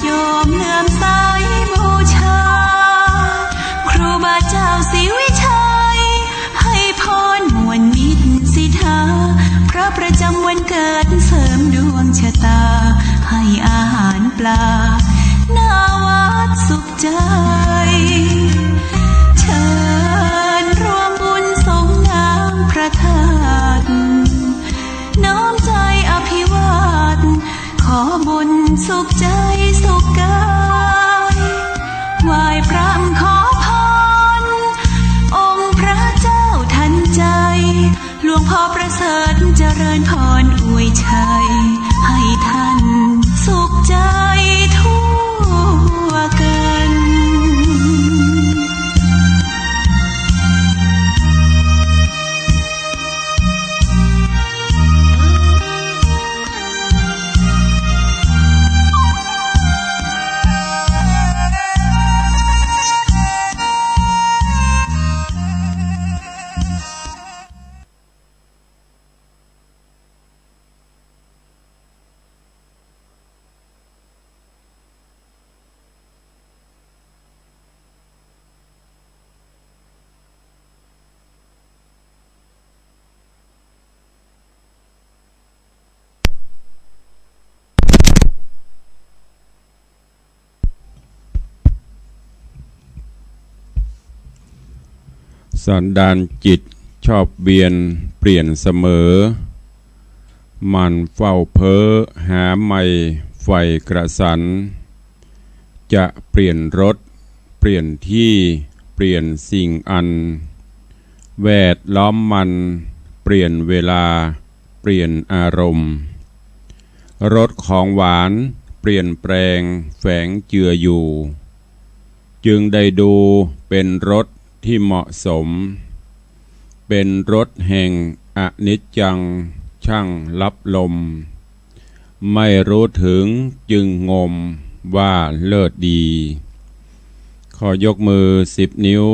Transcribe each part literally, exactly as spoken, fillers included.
โยมเลื่อมใสบูชา ครูบาเจ้าศรีวิชัย ให้พรม่วนมิตรสิทธา พระประจำวันเกิดเสริมดวงชะตา ให้อาหารปลา หน้าวัดสุขใจ เชิญร่วมบุญสงน้ำพระธาตุ น้อมใจอภิวาท ขอบุญสุขใจสุขกาย ไหว้พระขอพร องค์พระเจ้าทันใจ หลวงพ่อประเสริฐเจริญพรอวยชัย ให้ท่านสุขใจทั่วกัน สันดานจิตชอบเวียนเปลี่ยนเสมอ หมั่นเฝ้าเพ้อหาใหม่ใฝ่กระสัน จะเปลี่ยนรถ เปลี่ยนที่ เปลี่ยนสิ่งอัน แวดล้อมมัน เปลี่ยนเวลา เปลี่ยนอารมณ์ รสของหวานเปลี่ยนแปลงแฝงเจืออยู่ จึงได้ดูเป็นรสที่เหมาะสม เป็นรสแห่งอนิจจังช่างลับลม ไม่รู้ถึงจึงงมว่าเลิศดี ขอยกมือสิบนิ้ว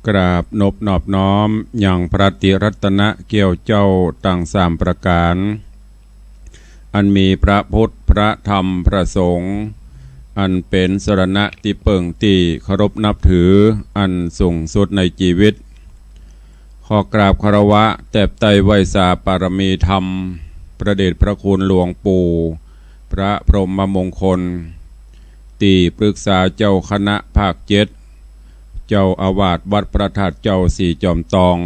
กราบนบนอบน้อมยังพระติรัตนแก้วเจ้าตังสามประก๋าน อันมีพระพุทธ พระธรรม พระสงฆ์ อันเป๋นสรณะตี้เปิ้งตี้เคารพนับถืออันสูงสุดในจีวิต ขอกราบคารวะแตบใต้ไหว้สาปารมีธรรม พระเดชพระคุณหลวงปู่ พระพรหมมงคล ตี้ปรึกษาเจ้าคณะภาคเจ็ด เจ้าอาวาสวัดพระธาตุเจ้าสี่จอมตอง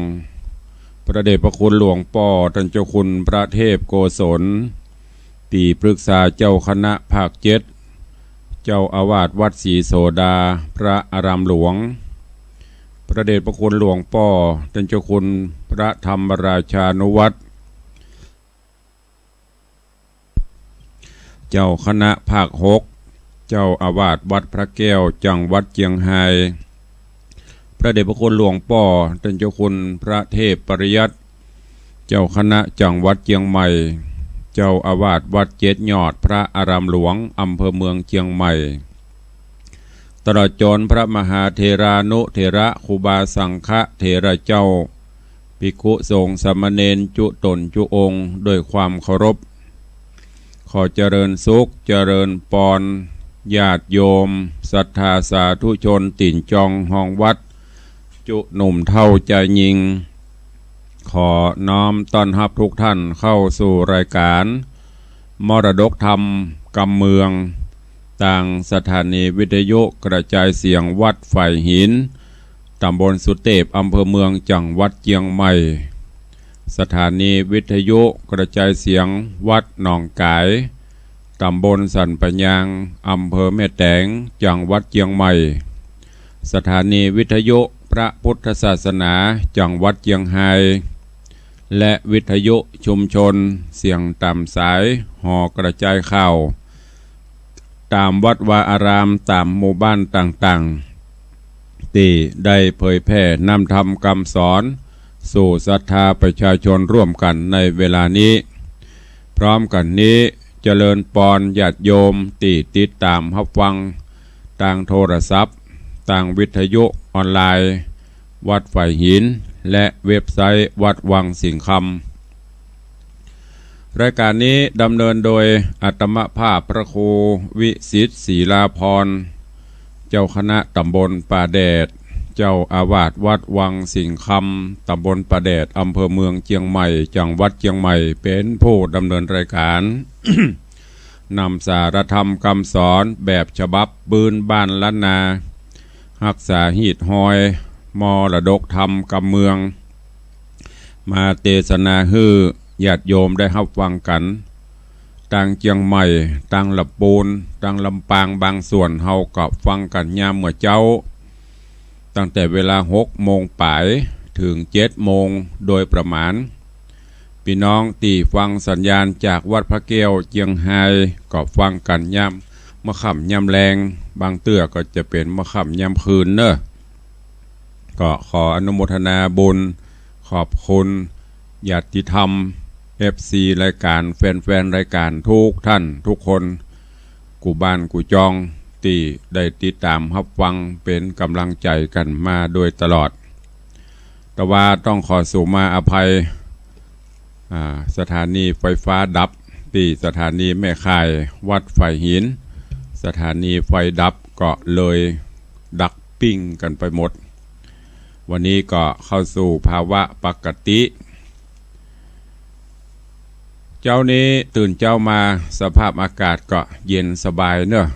พระเดชพระคุณหลวงป้อต้านเจ้าคุณพระเทพโกศล ตี้ปรึกษาเจ้าคณะภาคเจ็ด เจ้าอาวาสวัดศรีโสดา พระอารามหลวง พระเดชพระคุณหลวงป้อต้านเจ้าคุณพระธรรมราชานุวัฒน์ เจ้าคณะภาคหก เจ้าอาวาสวัดพระแก้ว จังหวัดเจียงฮาย พระเดชพระคุณหลวงป้อต้านเจ้าคุณพระเทพปริยัติ เจ้าคณะจังหวัดเจียงใหม่ เจ้าอาวาสวัดเจ็ดยอด พระอารามหลวง อำเภอเมืองเจียงใหม่ ตลอดจนพระมหาเถรานุเถระ ครูบาสังฆเถระเจ้า ภิกขุสงฆ์สามเณรจุ๊ต๋นจุ๊องค์ ด้วยความเคารพ ขอเจริญสุข เจริญปอน ญาติโยม ศรัทธาสาธุชน ตี๋นจองฮองวัด จุ๊หนุ่มเฒ่าจายญิง ขอน้อมต้อนฮับทุกท่านเข้าสู่รายการ มรดกธรรมกำเมือง ตางสถานีวิทยุกระจายเสียงวัดฝายหิน ต๋ำบลสุเตพ อำเภอเมือง จังหวัดเจียงใหม่ สถานีวิทยุกระจายเสียงวัดหนองก๋าย ต๋ำบลสันป่ายาง อำเภอแม่แตง จังหวัดเจียงใหม่ สถานีวิทยุพระพุทธศาสนา จังหวัดเจียงฮาย และวิทยุชุมชนเสียงต๋ามสาย หอกระจายข่าว ต๋ามวัดวาอาราม ต๋ามหมู่บ้านต่างๆ ตี้ได้เผยแผ่นำธรรมกำสอน สู่ศรัทธาประชาชนร่วมกั๋นในเวลานี้ พร้อมกั๋นนี้ เจริญปอนญาติโยมตี้ติดต๋ามฮับฟัง ตางโทรศัพท์ ตางวิทยุออนไลน์ วัดฝายหิน และเว็บไซต์วัดวังสิงห์คำ รายการนี้ดำเนินโดยอาตมาภาพพระครูวิสิทธิ์ ศิลาภรณ์ เจ้าคณะตำบลป่าแดด เจ้าอาวาสวัดวังสิงห์คำ ตำบลป่าแดด อำเภอเมืองเจียงใหม่ จังหวัดเจียงใหม่ เป๋นผู้ดำเนินรายการ นำสาระธรรมกำสอนแบบฉบับปื๊นบ้านล้านนา ฮักษาฮีตฮอยมรดกธรรมกำเมือง มาเตสนาหื้อญาติโยมได้ฮับฟังกั๋น ตางเจียงใหม่ ตางละปูน ตางลำปางบางส่วน เฮาก็ฟังกั๋นยามเมื่อเจ๊า ตั้งแต่เวลาหกโมงป๋ายเถิงเจ็ดโมงโดยประมาณ ปี้น้องตี้ฟังสัญญาณจากวัดพระแก้วเจียงไฮ้ก็ฟังกั๋นยามเมื่อค่ำยามแลง บางเตื้อก็จะเป๋นเมื่อค่ำยามคืนเนาะ ก็ขออนุโมทนาบุญ ขอบคุณญาติธรรม เอฟซี รายการ แฟนๆ รายการทุกท่านทุกคน กู้บ้านกู้จอง ตี้ได้ติดต๋ามฮับฟังเป๋นก๋ำลังใจ๋กั๋นมาโดยตลอด แต่ว่าต้องขอสูมาอภัย อ่า สถานีไฟฟ้าดับ ตี้สถานีแม่ข่ายวัดฝายหิน สถานีไฟดับก็เลยดับปิ้งกั๋นไปหมด วันนี้ก็เข้าสู่ภาวะปกติ เจ๊านี้ตื่นเจ๊ามาสภาพอากาศก็เย็นสบายเนาะ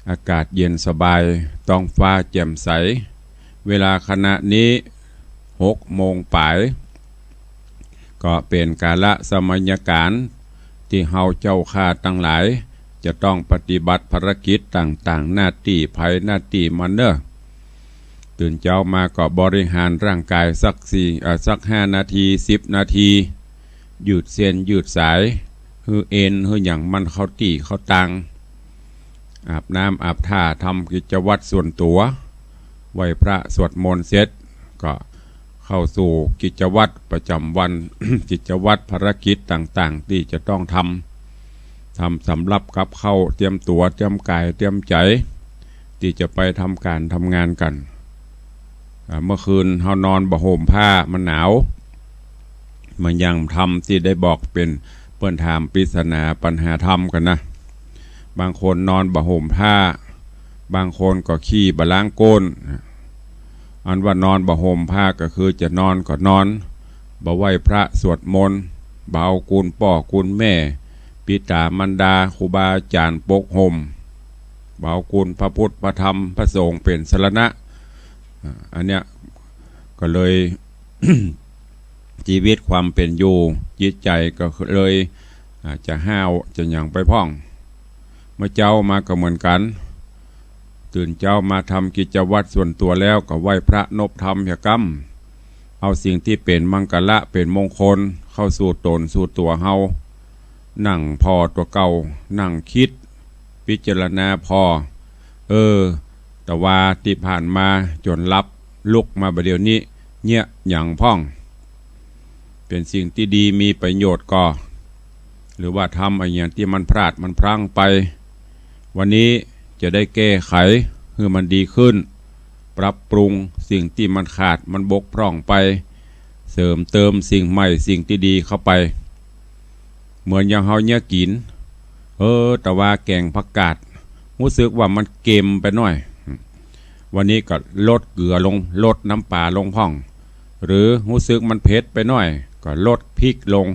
อากาศเย็นสบาย ท้องฟ้าแจ่มใส เวลาขณะนี้หกโมงป๋าย ก็เป๋นกาลสมัยกาลตี้เฮาเจ้าข้าตังหลายจะต้องปฏิบัติภารกิจต่างๆ หน้าตี้ใผหน้าตี้มันเนาะ ตื่นเจ๊ามาก็บริหารร่างกายสักสี่ เอ่อ สักห้านาที สิบนาที ยืดเส้นยืดสาย หื้อเอ็นหื้อหยังมันเข้าตี้เข้าตาง อาบน้ำอาบท่า ทำกิจวัตรส่วนตั๋ว ไหว้พระสวดมนต์เสร็จ ก็เข้าสู่กิจวัตรประจ๋ำวัน กิจวัตรภารกิจต่างๆ ตี้จะต้องทำ ทำสำรับกับข้าว เตรียมตั๋ว เตรียมก๋าย เตรียมใจ๋ ตี้จะไปทำก๋านทำงานกั๋น อ่า เมื่อคืนเฮานอนบ่ห่มผ้า มันหนาว เหมือนอย่างธรรมตี้ได้บอกเป๋น เปิ้นถามปริศนาปัญหาธรรมกั๋นนะ บางคนนอนบ่ห่มผ้า บางคนก็ขี้บ่ล้างก้น อันว่านอนบ่ห่มผ้าก็คือจะนอนก็นอน บ่ไหว้พระสวดมนต์ บ่เอากุณป้อกุณแม่ ปิต๋ามารดา ครูบาอาจ๋ารย์ปกห่ม บ่เอากุณพระพุทธพระธรรมพระสงฆ์เป๋นสรณะ อ่า อันเนี้ยก็เลย ชีวิตความเป๋นอยู่ จิตใจ๋ก็เลย อ่า จะห้าวจะหยังไปพ่อง เมื่อเจ๊ามาก็เหมือนกั๋น ตื่นเจ๊ามาทำกิจวัตรส่วนตั๋วแล้วก็ไหว้พระนบธรรมเหียกำ เอาสิ่งตี้เป๋นมังคละเป๋นมงคลเข้าสู่ต๋นสู่ตั๋วเฮา นั่งผ่อตั๋วเก่า นั่งกึ๊ด พิจารณาผ่อ เออ แต่ว่าตี้ผ่านมาจ๋นหลับลุกมาบ่าเดี่ยวนี้ เยียะหยังพ่อง เป๋นสิ่งตี้ดีมีประโยชน์ก่อ หรือว่าทำอะหยังตี้มันพลาดมันพลั้งไป วันนี้จะได้แก้ไขหื้อมันดีขึ้น ปรับปรุงสิ่งตี้มันขาดมันบกพร่องไป เสริมเติมสิ่งใหม่สิ่งตี้ดีเข้าไป เหมือนอย่างเฮาเยียะกิ๋น เออ แต่ว่าแก๋งผักกาด ฮู้สึกว่ามันเก็มไปหน้อย วันนี้ก็ลดเกลือลง ลดน้ำป๋าลงพ่อง หรือฮู้สึกมันเผ็ดไปหน้อย ก็ลดพริกลง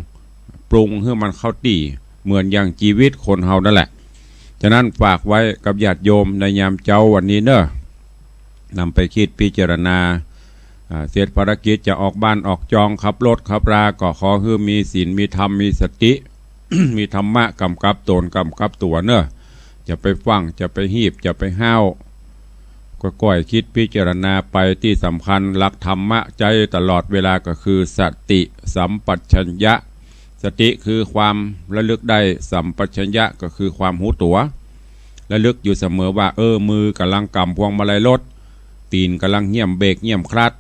ปรุงหื้อมันเข้าตี้ เหมือนอย่างจีวิตคนเฮานั่นแหละ ฉะนั้นฝากไว้กับญาติโยมในยามเจ๊าวันนี้เนาะ นำไปกึ๊ดพิจารณา อ่า เสร็จภารกิจจะออกบ้านออกจอง ขับรถขับรา ก็ขอหื้อมีศีล มีธรรม มีสติ มีธรรมะก๋ำกับต๋นก๋ำกับตั๋วเนาะ จะไปฟั่ง จะไปฮีบ จะไปห้าว ก็ก้อยกึ๊ดพิจารณาไป ตี้สำคัญหลักธรรมะใจ๊ตลอดเวลาก็คือสติสัมปชัญญะ สติคือความระลึกได้ สัมปชัญญะก็คือความฮู้ตั๋ว ระลึกอยู่เสมอว่า เออ มือก๋ำลังก๋ำพวงมาลัยรถ ตี๋นก๋ำลังเยียมเบรกเยียมคลัตช์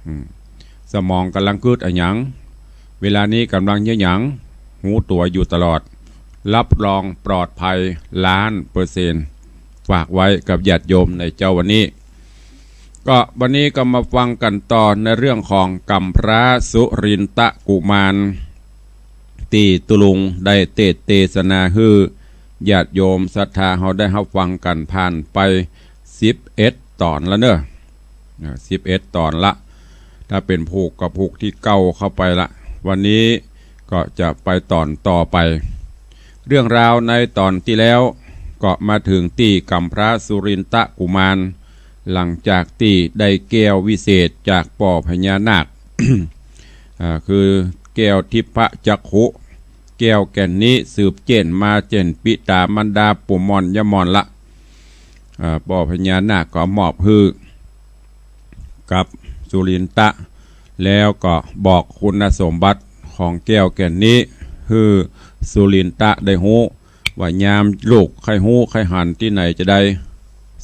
อืม สมองก๋ำลังกึ๊ดอะหยัง เวลานี้ก๋ำลังเยียะหยัง ฮู้ตั๋วอยู่ตลอด รับรองปลอดภัยล้านเปอร์เซ็นต์ ฝากไว้กับญาติโยมในเจ๊าวันนี้ ก็วันนี้ก็มาฟังกั๋นต่อในเรื่องของกำพร้าสุรินทกุมาร เต ตี้ตุ๊ลุงได้เตสน์เตสนาหื้อญาติโยมศรัทธาเฮาได้ฮับฟังกั๋นผ่านไปสิบเอ็ดต๋อนละเนาะ อ่า สิบเอ็ดต๋อนละ ถ้าเป๋นผูกก็ผูกตี้เก้าเข้าไปละ วันนี้ก็จะไปต๋อนต่อไป เรื่องราวในต๋อนตี้แล้วก็มาเถิงตี้กำพร้าสุรินทกุมาร หลังจากตี้ได้แก้ววิเศษจากป้อพญานาค อ่า คือแก้วทิพจักขุ แก้วแก่นนี้สืบเจ๊นมาเจ๋นปิต๋ามารดาปู่หม่อนย่าหม่อนละ อ่า ป้อพญานาคก็มอบหื้อกับสุรินทะ แล้วก็บอกคุณสมบัติของแก้วแก่นนี้หื้อสุรินทะได้ฮู้ ว่ายามลูกใค่ฮู้ใค่หันตี้ไหนจะใด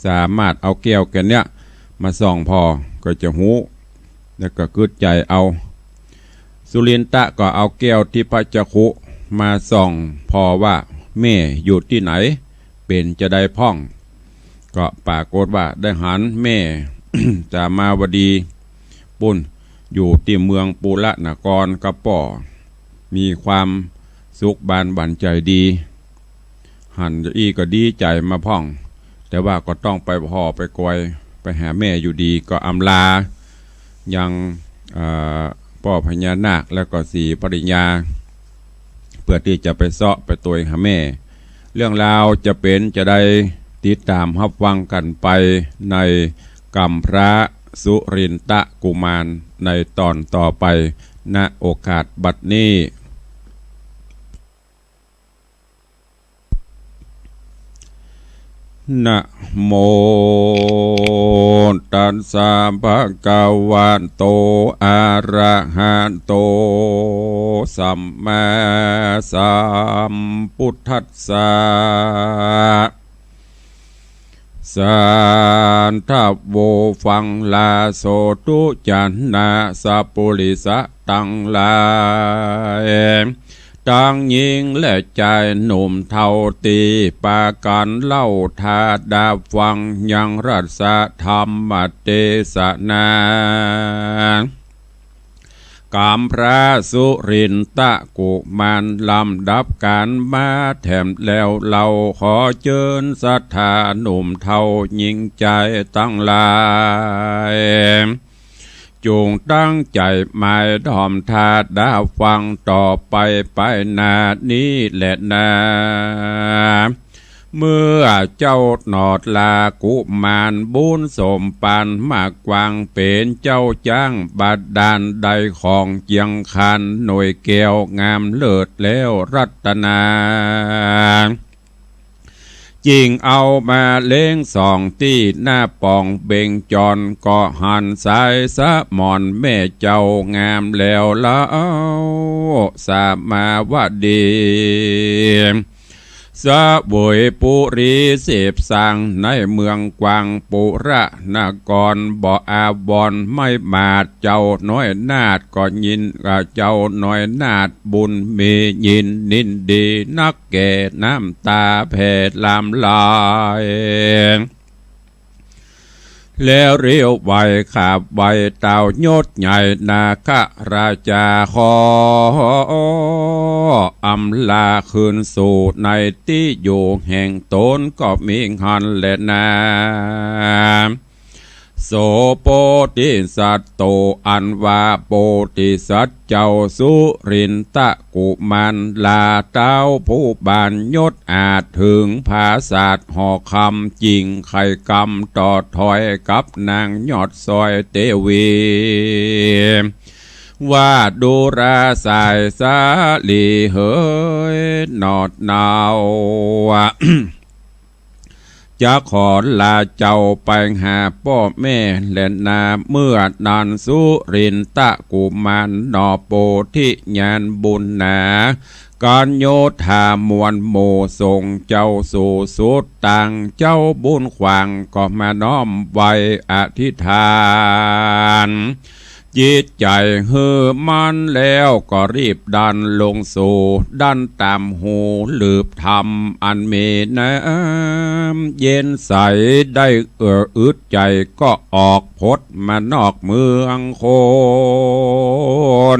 สามารถเอาแก้วแก่นเนี้ยมาส่องผ่อก็จะฮู้ แล้วก็กึ๊ดใจ๋เอา สุรินทะก็เอาแก้วทิพจักขุมาส่องผ่อว่าแม่อยู่ตี้ไหน เป๋นจะใดพ่อง ก็ปรากฏว่าได้หันแม่ จามาวดีปุ้น อยู่ตี้เมืองปุระนครกับป้อ มีความสุขบานหวั่นใจ๋ดี หันอี้ก็ดีใจ๋มาพ่อง แต่ว่าก็ต้องไปผ่อไปกอย ไปหาแม่อยู่ดี ก็อำลา ยัง เอ่อ ป้อพญานาคแล้วก็ศรีภริยา เปื้อตี้จะไปเซาะไปตวยหาแม่ เรื่องราวจะเป๋นจะใด ติดต๋ามฮับฟังกั๋นไปในกำพร้าสุรินทกุมารในต๋อนต่อไป ณ โอกาสบัดนี้ นะโมตัสสะ ภะคะวะโต อะระหะโต สัมมาสัมพุทธัสสะ สาธุ ฟังลาโสธุ จานะสัปปุริสะตังหลาย ตังญิงและจายหนุ่มเฒ่าตี้ปากั๋นเล่า ถ้าดาฟังยังรัสธรรมเตสนา กำพร้าสุรินทกุมาร ลำดับกั๋นมาแถมแล้ว เฮาขอเจิญศรัทธาหนุ่มเฒ่าญิงจายตังหลาย จุ่งตั้งใจ๋หมายถ่อมถ้าดาฟังต่อไป ไปหน้านี้แลนา เมื่อเจ้าหนอดลากุมาร บุญสมปานมากกว้าง เป๋นเจ้าจ๊างบาดาล ได้ของเจียงคานหน่วยแก้วงามเลิศแล้วรัตนา จิ่งเอามาเล็งส่องตี้หน้าป่องเบ่งจร ก็หันสายสะหมอนแม่เจ้างามแล้วเล่า สามาวดี เสวยปุรีเสพสร้างในเมืองกว้างปุระนคร บ่อาวรณ์ไม่หมาด เจ้าน้อยนาถก็ยิน เจ้าน้อยนาถบุญมียินนินดีนัก แก่น้ำต๋าแผ่ลำไหล แล้วเรียวไหว้ขาบไหว้เต้ายศใหญ่นาคราชา ขออำลาคืนสู่ในตี้อยู่แห่งต๋น ก็มีหั้นแลนา โสโพธิสัตโต อันว่าโพธิสัตว์เจ้าสุรินทกุมาร ลาเต้าผู้บานยศอาจ เถิงผาสาทหอคำ จิ่งใค่กำต่อถอยกับนางยอดสร้อยเตวี ว่าดูราสายสาลีเหย หนอดเนา จะขอลาเจ้าไปหาป้อแม่แลนา เมื่อนั้นสุรินทกุมารหนอโพธิญาณบุญหนา กัญโยธามวลหมู่ส่งเจ้าสู่สุดตาง เจ้าบุญขวางก็มาน้อมไหว้อธิษฐาน จิตใจ๋หื้อมั่นแล้วก็รีบดันลงสู่ ดันต๋ามหูหลืบธรรมอันมีน้ำเย็นใส ได้เอื้ออึดใจ๋ก็ออกพดมานอกเมืองค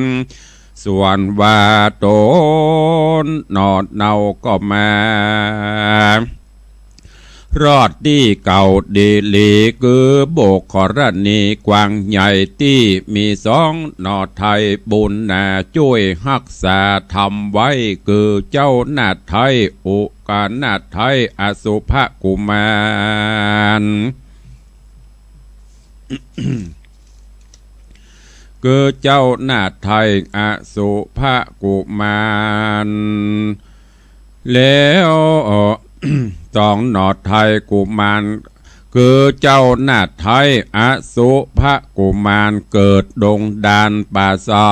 น ส่วนว่าต๋นหนอเนาก็มา รอดตี้เก่าดีหลี คือบุคคลณีกว้างใหญ่ตี้มีสองหนอไทยบุญนาจ้วยฮักษาธรรมไว้ คือเจ้าหน้าไทยอุกาหน้าไทยอสุภกุมาร คือเจ้าหน้าไทยอสุภกุมาร แล้ว สองหนอไทยกุมาร คือเจ้าหน้าไทยอสุภกุมารเกิดดงดานป่าเซา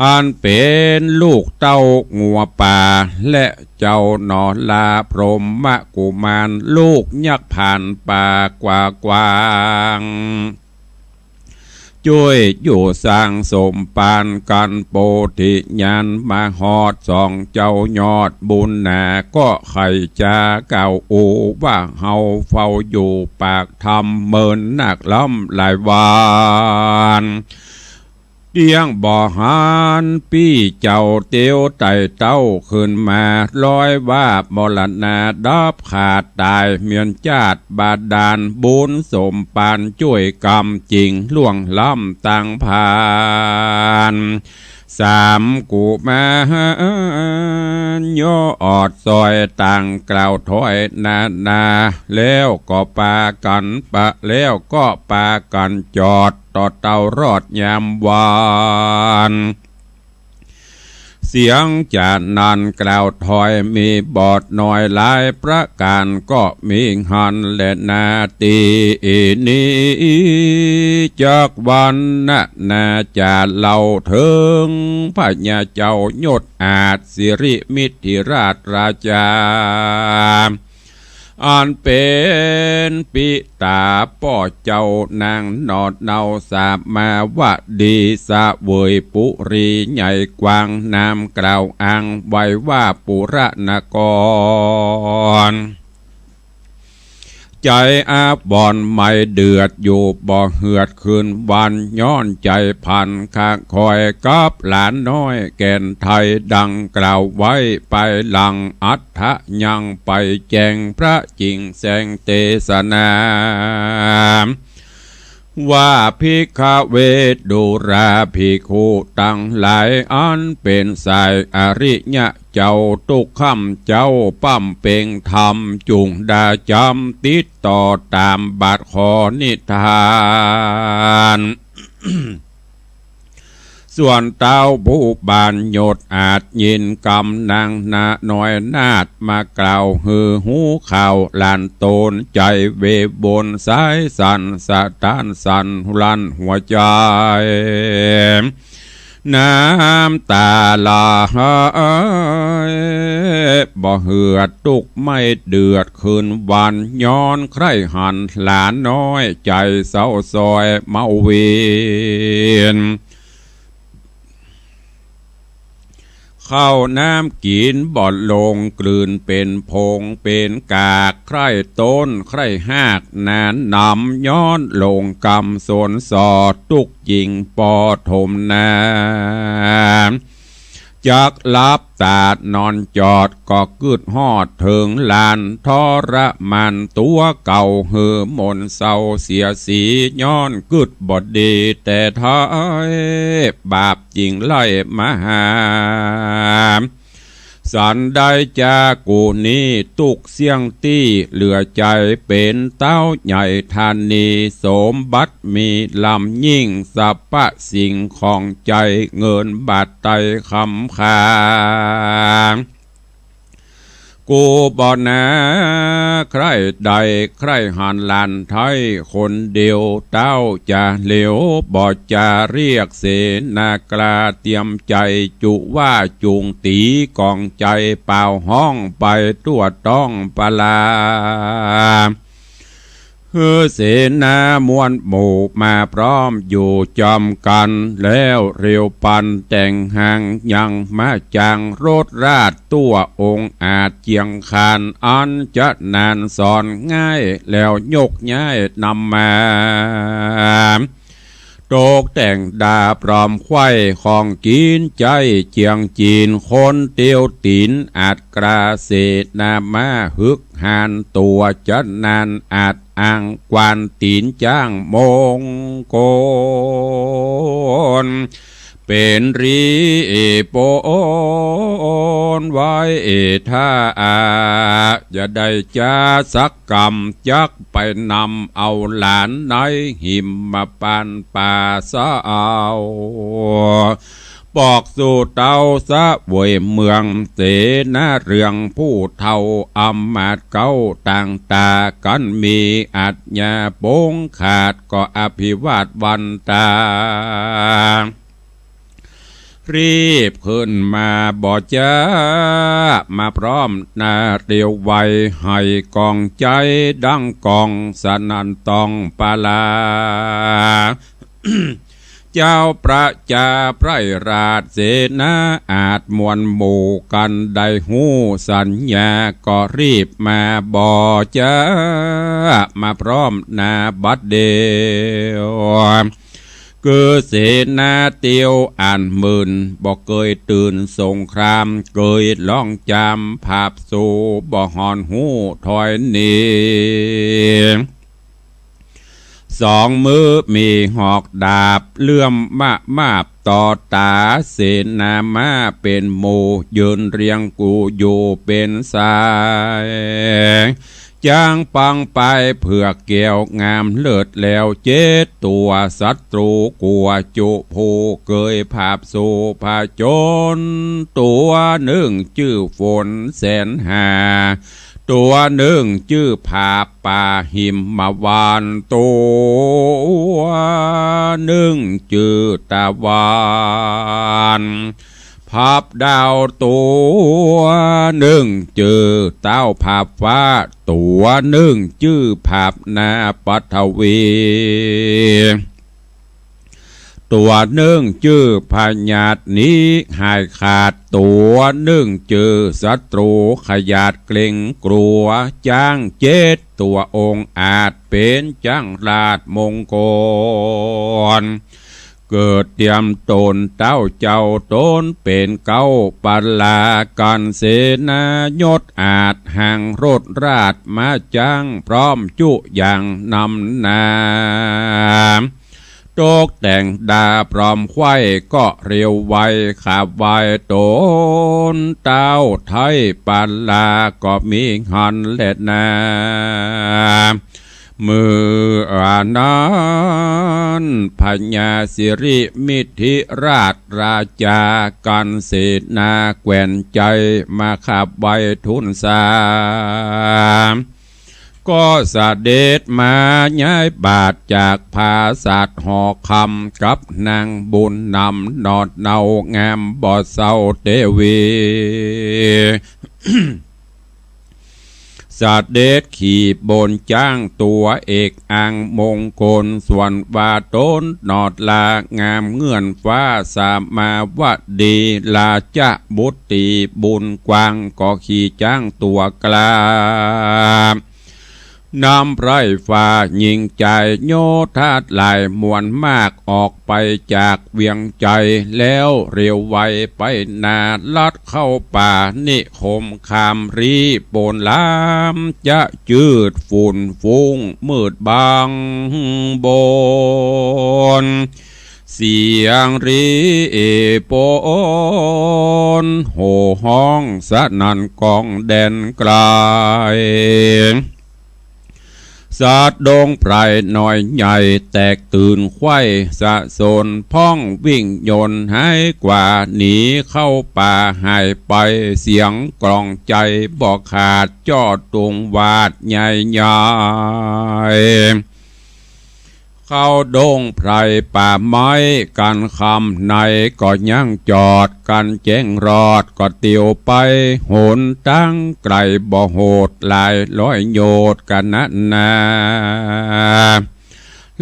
อันเป๋นลูกเต้างัวป่า และเจ้าหนอลาพรหมกุมารลูกยักษ์ผ่านป่ากว่ากว้าง จ้วยอยู่สร้างสมภารกั๋นโปธิญาณมาฮอดสองเจ้ายอดบุญนา ก็ใค่จะกล่าวโอว่าเฮาเฝ้าอยู่ปากถ้ำเมินนักล้ำหลายวาน เตี้ยงบ่หันปี้เจ้าเตียวไต่เต้าขึ้นมา ร้อยว่ามรณาดับขาดต๋ายเมียนจาติบาดาล บุญสมภารจ้วยกำจิ่งล่วงล้ำตังผ่าน สามกุมารยอดซอยต่างกล่าวถ้อยนานา แล้วก็ปากั๋นปะ แล้วก็ปากั๋นจอดต่อเต้ารอดยามวาน เสียงจะนั้นกล่าวถ้อยมีบ่น้อยหลายประก๋าน ก็มีหั้นแลนา ตี้นี้จักวรรณนาจะเล่าเถิงพญาเจ้ายศอาจสิริมิตรธิราชราชา อันเป๋นปิต๋าป้อเจ้านางหนอเนาสามาวดี เสวยปุรีใหญ่กว้าง นามกล่าวอังไว้ว่าปุรนคร ใจ๋อาวรณ์ไหม้เดือดอยู่บ่เหือดคืนวัน ย้อนใจ๋พันคาคอยกับหลานน้อยแก่นไทย ดังกล่าวไว้ไปหลังอัฏฐะยังไปแจ้งพระจิ่งแสงเตสนา ว่าภิกขเวทดูราภิกขุตังหลาย อันเป๋นสายอริยะเจ้า ตุ๊กค่ำเจ๊าป้ำเป่งธรรม จุ่งดาจ๋ำติดต่อต๋ามบัดขอนิทาน ส่วนเต้าผู้บานยศอาจยินกำนางนาน้อยนาฏ มากล่าวหื้อฮู้ข่าวหลานต๋น ใจ๋เววลสายสั่นสะท้านสั่นลั่นหัวใจ๋ น้ำต๋าไหลบ่เหือด ตุ๊กไหม้เดือดคืนวัน ย้อนใคร่หันหลานน้อย ใจ๋เศร้าซ้อยเมาเวียน ข้าวน้ำกิ๋นบ่ลง กลืนเป๋นผงเป๋นกาก ใคร่ต้นใคร่ฮาก นานนำย้อนลงกำสนสอด ตุ๊กจิ่งปอถมนา จักหลับต๋านอนจอด ก็กึ๊ดฮอดเถิงหลาน ทรมานตั๋วเก่าหื้อหม่นเศร้าเสียสี ย้อนกึ๊ดบ่ดีแต่ไท้ บาปจิ่งไล่มาหา สันได้จากุนี้ ตุ๊กเสี้ยงตี้เหลือใจ๋ เป๋นเต้าใหญ่ธานี สมบัติมีล้ำยิ่ง สรรพสิ่งของใจ๋ เงินบาทไตรคำคา กูบ่นาใคร่ได้ใคร่หันหลานไท้คนเดียว เต้าจะเหลียวบ่จะเรียกเสนากล้า เตรียมใจ๋จุว่าจุงตี๋ ก๋องใจ๋เป่าฮ้องไปทั่วต๊องปลา หื้อเสนามวลหมู่มาพร้อมอยู่จอมกั๋น แล้วเร็วปานแต่งหาง ยังมาจ๋างรถราชย์ ตั๋วองค์อาจเจียงคาน อันจะนานสอนง่าย แล้วยกย้ายนำมา ตกแต่งดาปลอมไขว้ของกิ๋นใจ๊เจียงจี๋น คนเตียวตี๋นอัดกล้าเสนามา หึกหาญตั๋วจะนาน อัดอั้งกว้านตี๋นจ๊างมงคล เป๋นรีปนไว้ถ้า จะได้จาสักกำ จักไปนำเอาหลานในหิมพานต์ป่าเศร้า บอกสู่เต้าเสวยเมือง เสนาเรืองผู้เฒ่าอำมาตย์เก๊าต่างต๋ากั๋น มีอาญาปงขาดก็อภิวาทวันต๋า รีบขึ้นมาบ่จ๊า มาพร้อมหน้าเตียวไว หื้อกองใจ๋ดังกองสนั่นต้องปาลา เจ้าประจาไพร่ราชเสนาอาชญ์มวลหมู่กั๋นได้ฮู้สัญญา ก็รีบมาบ่จ๊า มาพร้อมหน้าบัดเดี่ยว คือเสนาเตียวอันหมื่น บ่เกยตื่นสงคราม เกยร้องจามผาบสู บ่หอนฮู้ถอยหนี สองมือมีหอกดาบ เลื่อมมาบมาบต่อต๋า เสนามาเป๋นหมู่ ยืนเรียงกู่อยู่เป๋นสาย จ๊างปังไปเผือกแก้วงามเลิศแล้วเจ็ดตั๋ว ศัตรูกั๋วจุผู้ เกยผาบสูผจญ ตั๋วนึ่งจื้อฝนแสนหา ตั๋วนึ่งจื้อผาบป่าหิมพานต์ ตั๋วนึ่งจื้อตะวัน ผาบดาว ตั๋วนึ่งจื้อเต้าผาบฟ้า ตั๋วนึ่งจื้อผาบนาปัทวี ตั๋วนึ่งจื้อพยาธิหนีหายขาด ตั๋วนึ่งจื้อศัตรูขยาดเกรงกั๋ว จ๊างเจ็ดตั๋วองอาจ เป๋นจ๊างราชมงคล เกิดเตียมต๋นเต้าเจ้าต๋นเป๋นเก๊าปาลากั๋น เสนายศอาจห่างรถราชมาจ๊าง พร้อมจุอย่างนำหน้า ตกแต่งดาปลอมไขว้ก็เร็วไว ขาบไหว้ต๋นเต้าไทยปาลาก็มีหั้นแลนา เมื่อนั้นพญาสิริมิถิราชราชากั๋นเสนาแคว้นใจ๋ มาขาบไหว้ทูลสา ก็เสด็จมาย้ายบาทจากผาสัตว์หอคำ กับนางบุญนำหนอดเนา งามบ่เศร้าเตวี เสด็จขี่บนจ๊างตั๋วเอกอังมงคล ส่วนว่าต๋นหนอดลางามเงื่อนฟ้าสามาวดี ราชบุตรีบุญกว้าง ก็ขี่จ๊างตั๋วกล้า นำไพร่ฟ้ายิงใจ๋โยธาหลายมวลมาก ออกไปจากเวียงใจ๋ แล้วเร็วไวไปหน้า ลัดเข้าป่านิคมคามรี โปนลามจะจืดฝุ่นฟุ้งมืดบังบน เสียงรีโปนโห่ฮ้องสนั่นก้องแดนไกล สัตว์ดงไพรน้อยใหญ่แตกตื่นไขว้สะสน พ่องวิ่งยนต์หายกว่า หนีเข้าป่าหายไป เสียงกลองใจ๋บ่ขาด จ้อตุงหวาดใหญ่ใหญ่ เข้าดงไพรป่าไม้กั๋น ค่ำในก็ยังจอดกั๋น แจ้งรอดก็เตียวไป หนตางไก๋บ่โหด หลายร้อยโยชน์กั๋นนั้นนา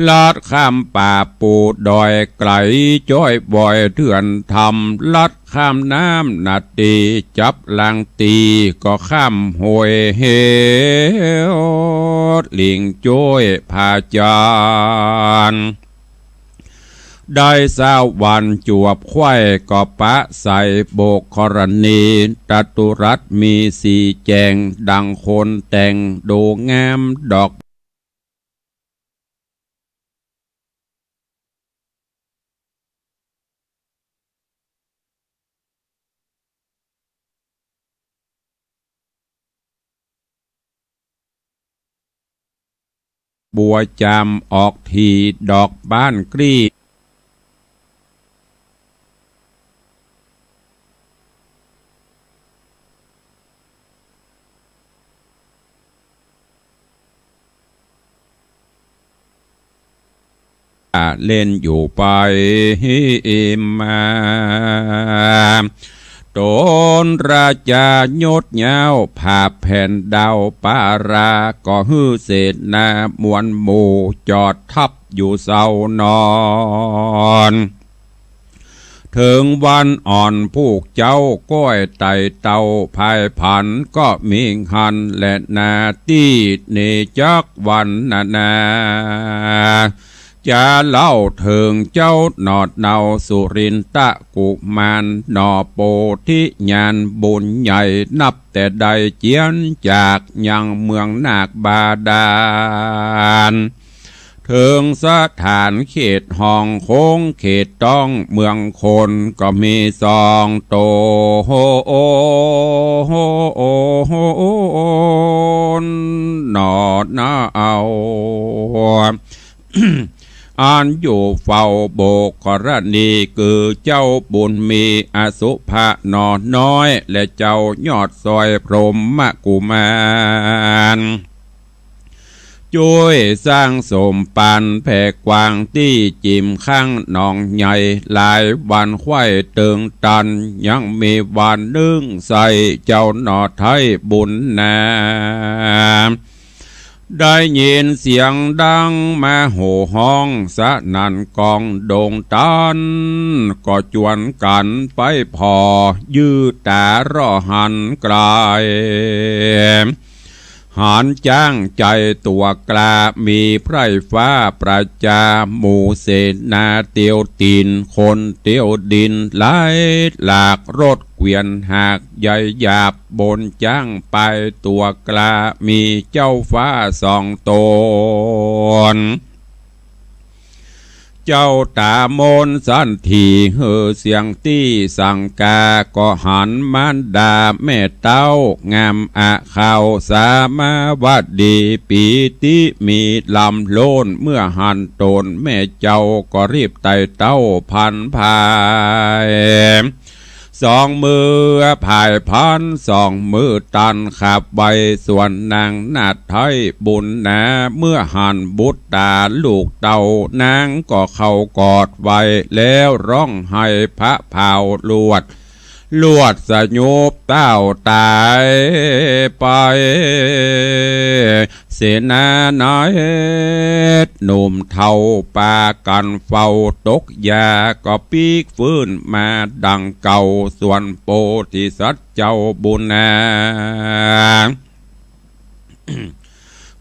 ลัดข้ามป่าปูดอยไก๋ จ้อยบ่อยเถื่อนถ้ำ ลัดข้ามน้ำนาตี จับลางตีก็ข้ามห้วยเหว หลิงจ้วยผาจาน ได้เศร้าวันจวบไขว้ก็ปะใส่โบกกรณี จตุรัสมีสี่แจ่ง ดังคนแต่งดูงามดอก บัวจามออกถี่ดอกบ้านกลี้ เล่นอยู่ไปมา ตนราชายศยาว ผาบแผ่นดาวปารา ก็หื้อเสนามวลหมู่ จอดทัพอยู่เซานอน เถิงวันอ่อนผู้เจ้าก้อยไต่เต้า ภายผันก็มีหั้นแลนาตี้ นี้จักวรรณนา จะเล่าเถิงเจ้าหนอดเนาสุรินทกุมาร หน่อโพธิญาณบุญใหญ่ นับแต่ได้เจียนจากยังเมืองนาคบาดาล เถิงสถานเขตห้องโค้งเขตต้องเมืองคน ก็มีสองต๋นหนอนาเอา อันอยู่เฝ้าโบกกรณี คือเจ้าบุญมีอสุภะหนอน้อย และเจ้ายอดซอยพรหมกุมาร จ้วยสร้างสมปันแผ่กว้างตี้จิมข้างหนองใหญ่ หลายวันไขว้เติงตัน ยังมีวันนึ่งใส่เจ้าหนอไท้บุญนา ได้ยินเสียงดังมาโห่ฮ้องสนั่นกองดงตัน ก็จวนกั๋นไปผ่อ ยื้อต๋าเหลือหันไก๋ หันจ๊างใจ๋ตั๋วกล้า มีไพร่ฟ้าประจา หมู่เสนาเตียวตี๋น คนเตียวดินหลายหลาก รถเกวียนหากใหญ่หยาบ บนจ๊างไปตั๋วกล้า มีเจ้าฟ้าสองต๋น เจ้าต๋ามนสันถี หื้อเสียงตี้สังกา ก็หันมารดาแม่เต้างามอะ ข่าวสามาวดี ปีติมีล้ำล้น เมื่อหันต๋นแม่เจ้า ก็รีบไต่เต้าพันภาย สองมือผายพัน สองมือตันขับไว้ ส่วนนางนาฏไท้บุญนา เมื่อหันบุตราลูกเต้า นางก็เข้ากอดไว้ แล้วฮ้องไห้พะพาวลวด ลวดสยบเต้าต๋ายไป เสนานายหนุ่มเฒ่าปากั๋นเฝ้าตกยา ก็ปิ๊กฟื้นมาดังเก่า ส่วนโพธิสัตว์เจ้าบุญนา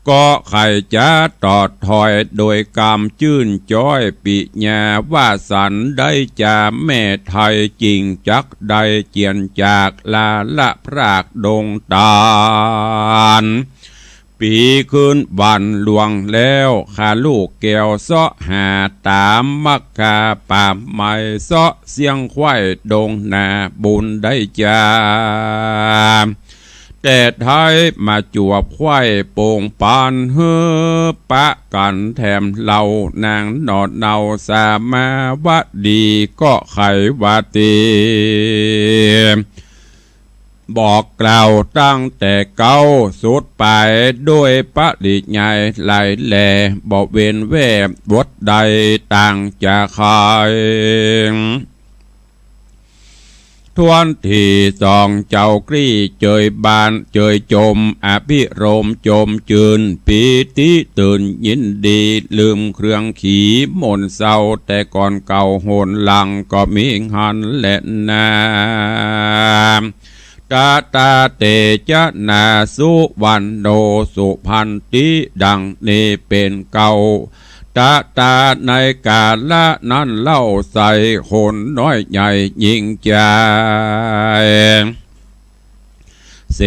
ก็ใค่จะตอดถอย โดยกำจื้นจ้อยปิญญาวาสัน ได้จาแม่ไท้จริงจักได้เจียนจาก ลาละพรากดงตัน ปี๋คืนวันล่วงแล้ว ข้าลูกแก้วเซาะหา ต๋ามมัคคาป่าไม้ เซาะเสี้ยงไขว้ดงนา บุญได้จา แต่ไท้มาจวบไขว้โป่งปาน หื้อปะกั๋นแถมเล่า นางหนอเนาสามาวดี ก็ใค่ว่าตี้ บอกกล่าวตั้งแต่เก๊าสุดปาย ด้วยปริยายหลายแหล่ บ่เว้นแว่บทใดต่างจากใคร ถ้วนตี้สองเจ้ากลี้เจยบานเจยจม อภิรมย์จมจื้น ปีติตื่นยินดี ลืมเครื่องขีหม่นเศร้า แต่ก่อนเก่าหนหลัง ก็มีหั้นแลนา ตะตาเตจะนา สุวรรณโณ สุพันติ ดังนี้เป๋นเก๊า ตะตาในกาละนั้นเล่าใส่คนน้อยใหญ่ยิ่งใจ๋ เส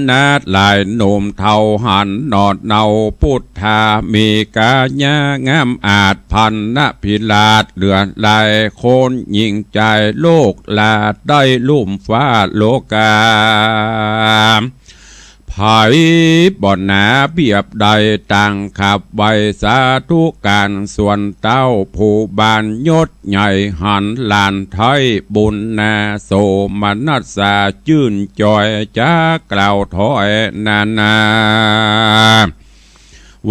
นาหลายหนุ่มเฒ่าหันหนอเนา ปุทธามีก๋ายะงามอาจ พันนพิราชเหลือหลายคน ยิ่งใจ๋โลกลาได้ลุ่มฟ้าโลกา ไผบ่หนาเปียบได้ ต่างขับไหว้สาธุก๋าน ส่วนเต้าผู้บานยศใหญ่ หันหลานไท้บุญนา โสมนัสสาจื้นจอย จ๋ากล่าวถ้อยนานา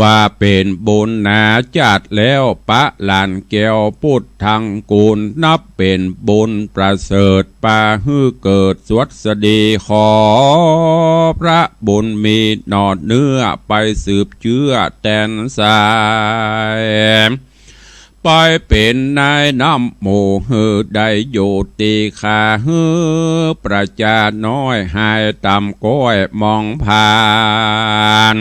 ว่าเป๋นบุญนาจาติแล้ว ปะหลานแก้วปุตตังกูล นับเป๋นบุญประเสริฐ ปาหื้อเกิดสวัสดี ขอพระบุญมีหน่อเนื้อ ไปสืบเจื้อแตนสาย ไปเป๋นนายนำหมู่ หื้อได้อยู่ตี้ข้า หื้อประจาน้อย หายต่ำก้อยมองผ่าน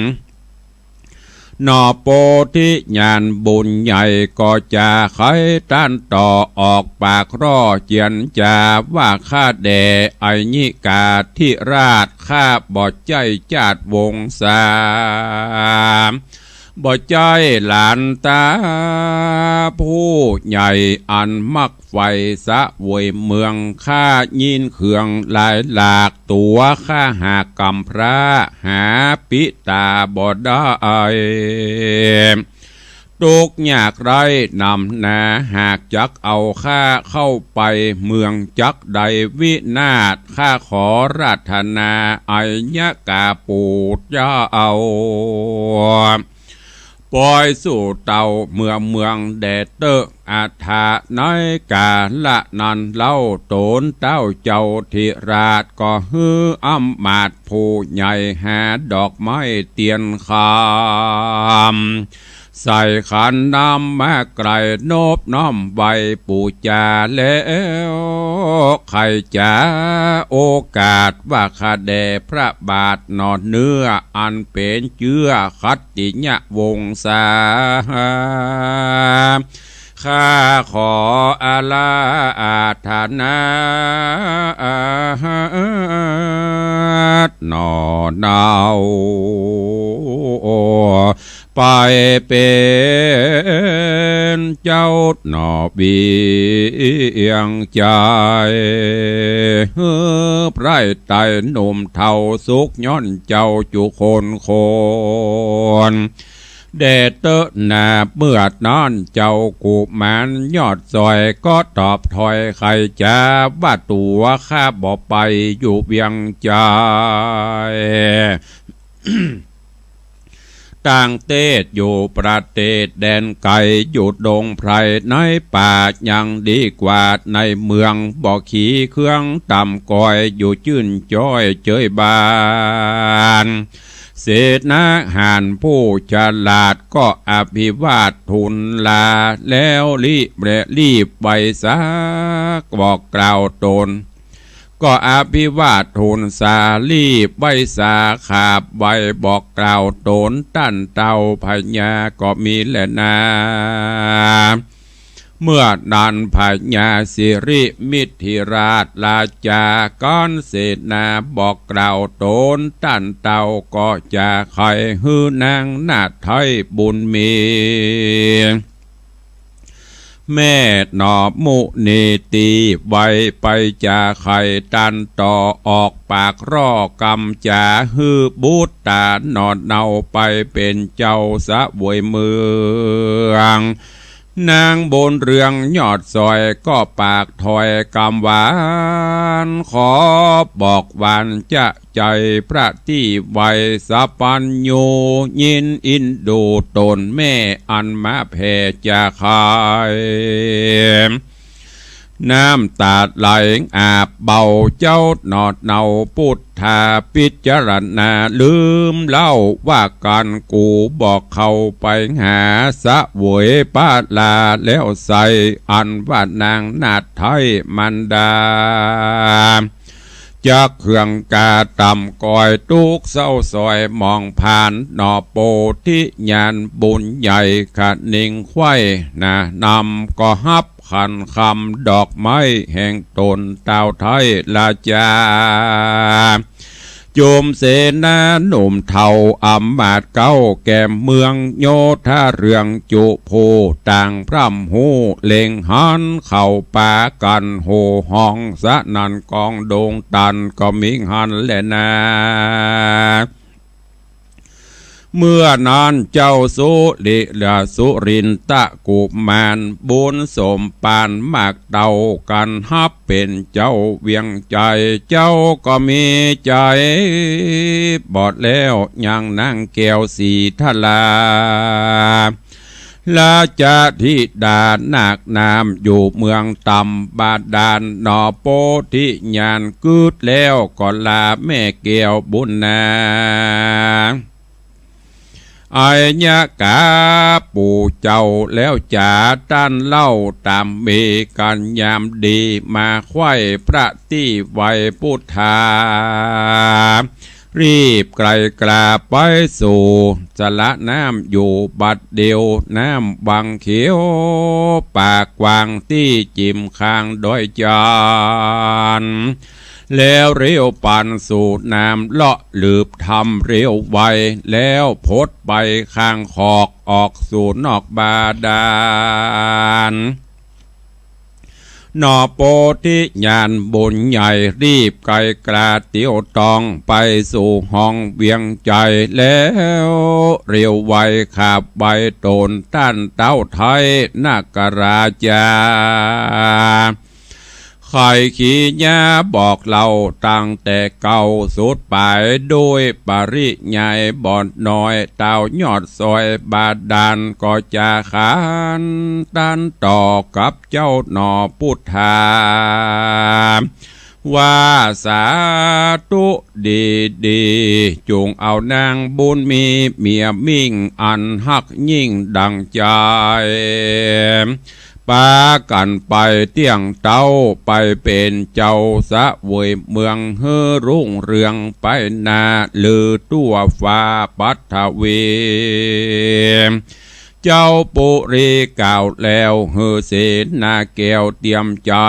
หน่อโพธิญาณบุญใหญ่ ก็จะใค่ต้านต่อ ออกปากร่อเจียรจา ว่าข้าแด่อยิกาธิราช ข้าบ่ใจ้จาติวงศา บ่ใจ้หลานต๋าผู้ใหญ่ อันมักใฝ่เสวยเมือง ข้ายินเคืองหลายหลาก ตั๋วข้าหากกำพร้า หาปิต๋าบ่ได้ ตุ๊กข์ยากไร้นำนา หากจักเอาข้าเข้าไป เมืองจักได้วินาศ ข้าขอราธนาอยิกาปู่เจ้า ปอยสู่เต้าเมืองเมืองแด่เต๊อะ อัฏฐะในกาละนั้นเล่า ต๋นเต้าเจ้าธิราช ก็หื้ออำมาตย์ผู้ใหญ่ หาดอกไม้เตียนคำ ใส่ขันน้ำมาไกล นบน้อมไหว้ปู๋จาแล้ว ใค่จะโอกาส ว่าข้าแด่พระบาทหน่อเนื้อ อันเป๋นเจื้อขัตติยวงศา ข้าขออาราธนา หน่อเนา ไปเป๋นเจ้าหน่อเวียงใจ๋ หื้อไพร่ไต๋หนุ่มเฒ่าสุขย้อนเจ้าจุคนคน แด่เต๊อะนา เมื่อนั้นเจ้ากุมารยอดสอย ก็ตอบถ้อยใค่จะ ว่าตั๋วข้าบ่ไปอยู่เวียงใจ๋ ต่างเตศอยู่ประเตศแดนไก๋ อยู่ดงไพรในป่ายังดีกว่าในเมือง บ่ขี่เครื่องต่ำก้อย อยู่จื้นจ้อยเจยบาน เสนาหารผู้ฉลาด ก็อภิวาททูลลา แล้วรีบและรีบไหว้สา บอกกล่าวต๋น ก็อภิวาททูลสา รีบไหว้สาขาบไหว้ บอกกล่าวต๋น ต้านเต้าพญาก็มีแลนา เมื่อนั้นพญาสิริมิถิราชราชากั๋นเสนา บอกกล่าวต๋น ต้านเต้าก็จะใค่หื้อนางนาฏไท้บุญมี แม่หน่อมุนีตี้ไหว้ไปจะใค่ต้านต่อ ออกปากร่อกำจ๋า หื้อบุตราหน่อเนา ไปเป๋นเจ้าเสวยเมือง นางบุญเรืองยอดสอย ก็ปากถ้อยกำหวาน ขอบอกหวานจะ ใจ๋พระตี้ไหว้สัพพัญญู ยินอินดูต๋นแม่อันมาแผ่จะใค่ น้ำต๋าไหลอาบเบา เจ้าหน่อเนาปุทธา พิจารณาลืมเล่า ว่ากั๋นกูบ่เข้าไปหา เสวยพระลาแล้วไส้ อันว่านางนาฏไท้มารดา จักเคืองกาต่ำก้อยตุ๊กเศร้าสอยมองผ่าน หน่อโพธิญาณบุญใหญ่ขะนิงไขว้หน้านำ ก็ฮับขันคำดอกไม้แห่งต๋นต้าวไทยราชา จุมเสนาหนุ่มเฒ่าอำมาตย์เก๊าแก่เมืองโยธาเรืองจุ ผู้ต่างพร่ำฮู้เล็งหัน เข้าปากั๋นโห่ฮ้องสนั่น กองดงตันก็มิหั้นแลนา เมื่อนั้นเจ้าสุริยะสุรินทกุมาร บุญสมปานมากเต้ากั๋นฮับเป๋นเจ้าเวียงใจ๋ เจ้าก็มีใจ๋บ่แล้วยังนางแก้วสีทรา ราชธิดานาคน้ำอยู่เมืองต่ำบาดาล หน่อโพธิญาณกึ๊ดแล้วก็ลาแม่แก้วบุญนา อัยยกาปู่เจ้าแล้วจ๋า ต้านเล่าต๋ามมีกั๋นยามดี มาไขว้พระตี้ไหว้ปุทธา รีบไกลกราไปสู่สระน้ำอยู่บัดเดียว น้ำวังเขียวปากกว้างตี้จิ่มข้างดอยจาน แล้วเลี้ยวปันสู่น้ำเลาะหลืบทำเลี้ยวไว แล้วพดไปข้างขอกออกสู่นอกบาดาล หน่อโพธิญาณบุญใหญ่รีบไกลกราเตียวตองไปสู่ห้องเวียงใจ๋ แล้วเลี้ยวไวขาบไหว้ต๋นต้านต้าวไทยนาคราชา ไขขีญาบอกเล่าตั้งแต่เก๊าสุดป๋าย โดยปริยายบ่น้อย ต้าวยอดซอยบาดาล ก็จะขานต้านต่อกับเจ้าหน่อปุทธา ว่าสาธุดีๆ จุ่งเอานางบุญมีเมียมิ่งอันฮักยิ่งดั่งใจ๋ ปากั๋นไปเตี้ยงเต๊า ไปเป๋นเจ้าเสวยเมืองหื้อรุ่งเรืองไปหน้า ลือทั่วฟ้าปัฐวี เจ้าปุรีกล่าวแล้ว หื้อเสนาแก้วเตรียมใจ๋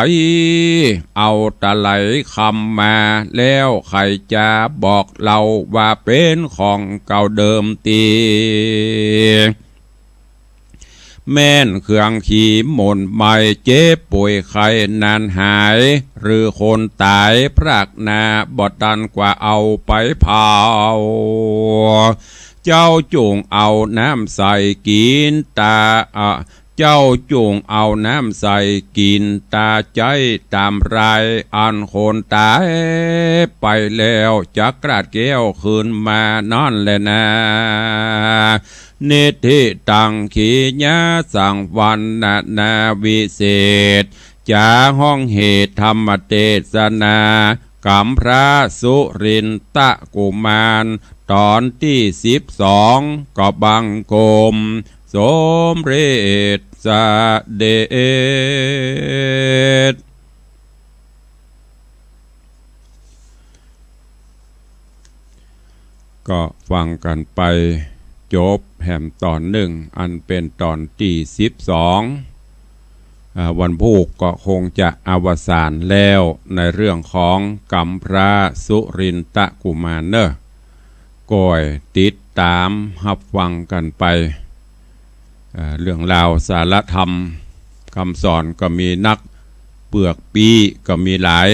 เอาตะไหลคำมา แล้วใค่จะบอกเล่าว่าเป๋นของเก่าเดิมตี้ แม่นเครื่องขีมนต์ไม้ เจ็บป่วยไข้นานหาย หรือคนต๋ายพรากหน้า บ่ตันกว่าเอาไปเผา เจ้าจุ่งเอาน้ำใสกิ๋นต๋า เจ้าจุ่งเอาน้ำใสกิ๋นต๋า ใจ๊ต๋ามราย อันคนต๋ายไปแล้ว จักกราดแก้วคืนมานั้นแลนา นิทธิตัง ขีญาสังวรรณนาวิเศษ จ๋าฮ้องเหตุธรรมเตสนา ก๋ำพระสุรินทกุมาร ต๋อนตี้สิบสอง ก็บังคมสมเร็จเสด็จ ก็ฟังกั๋นไปจบแหมต๋อนนึ่ง อันเป๋นต๋อนตี้สิบสอง อ่า วันพูกก็คงจะอวสานแล้วในเรื่องของก๋ำพระสุรินทกุมารเน่อ ก้อยติดต๋ามฮับฟังกั๋นไป อ่า เรื่องราวสาระธรรมกำสอนก็มีนัก เปื้อกปี้ก็มีหลาย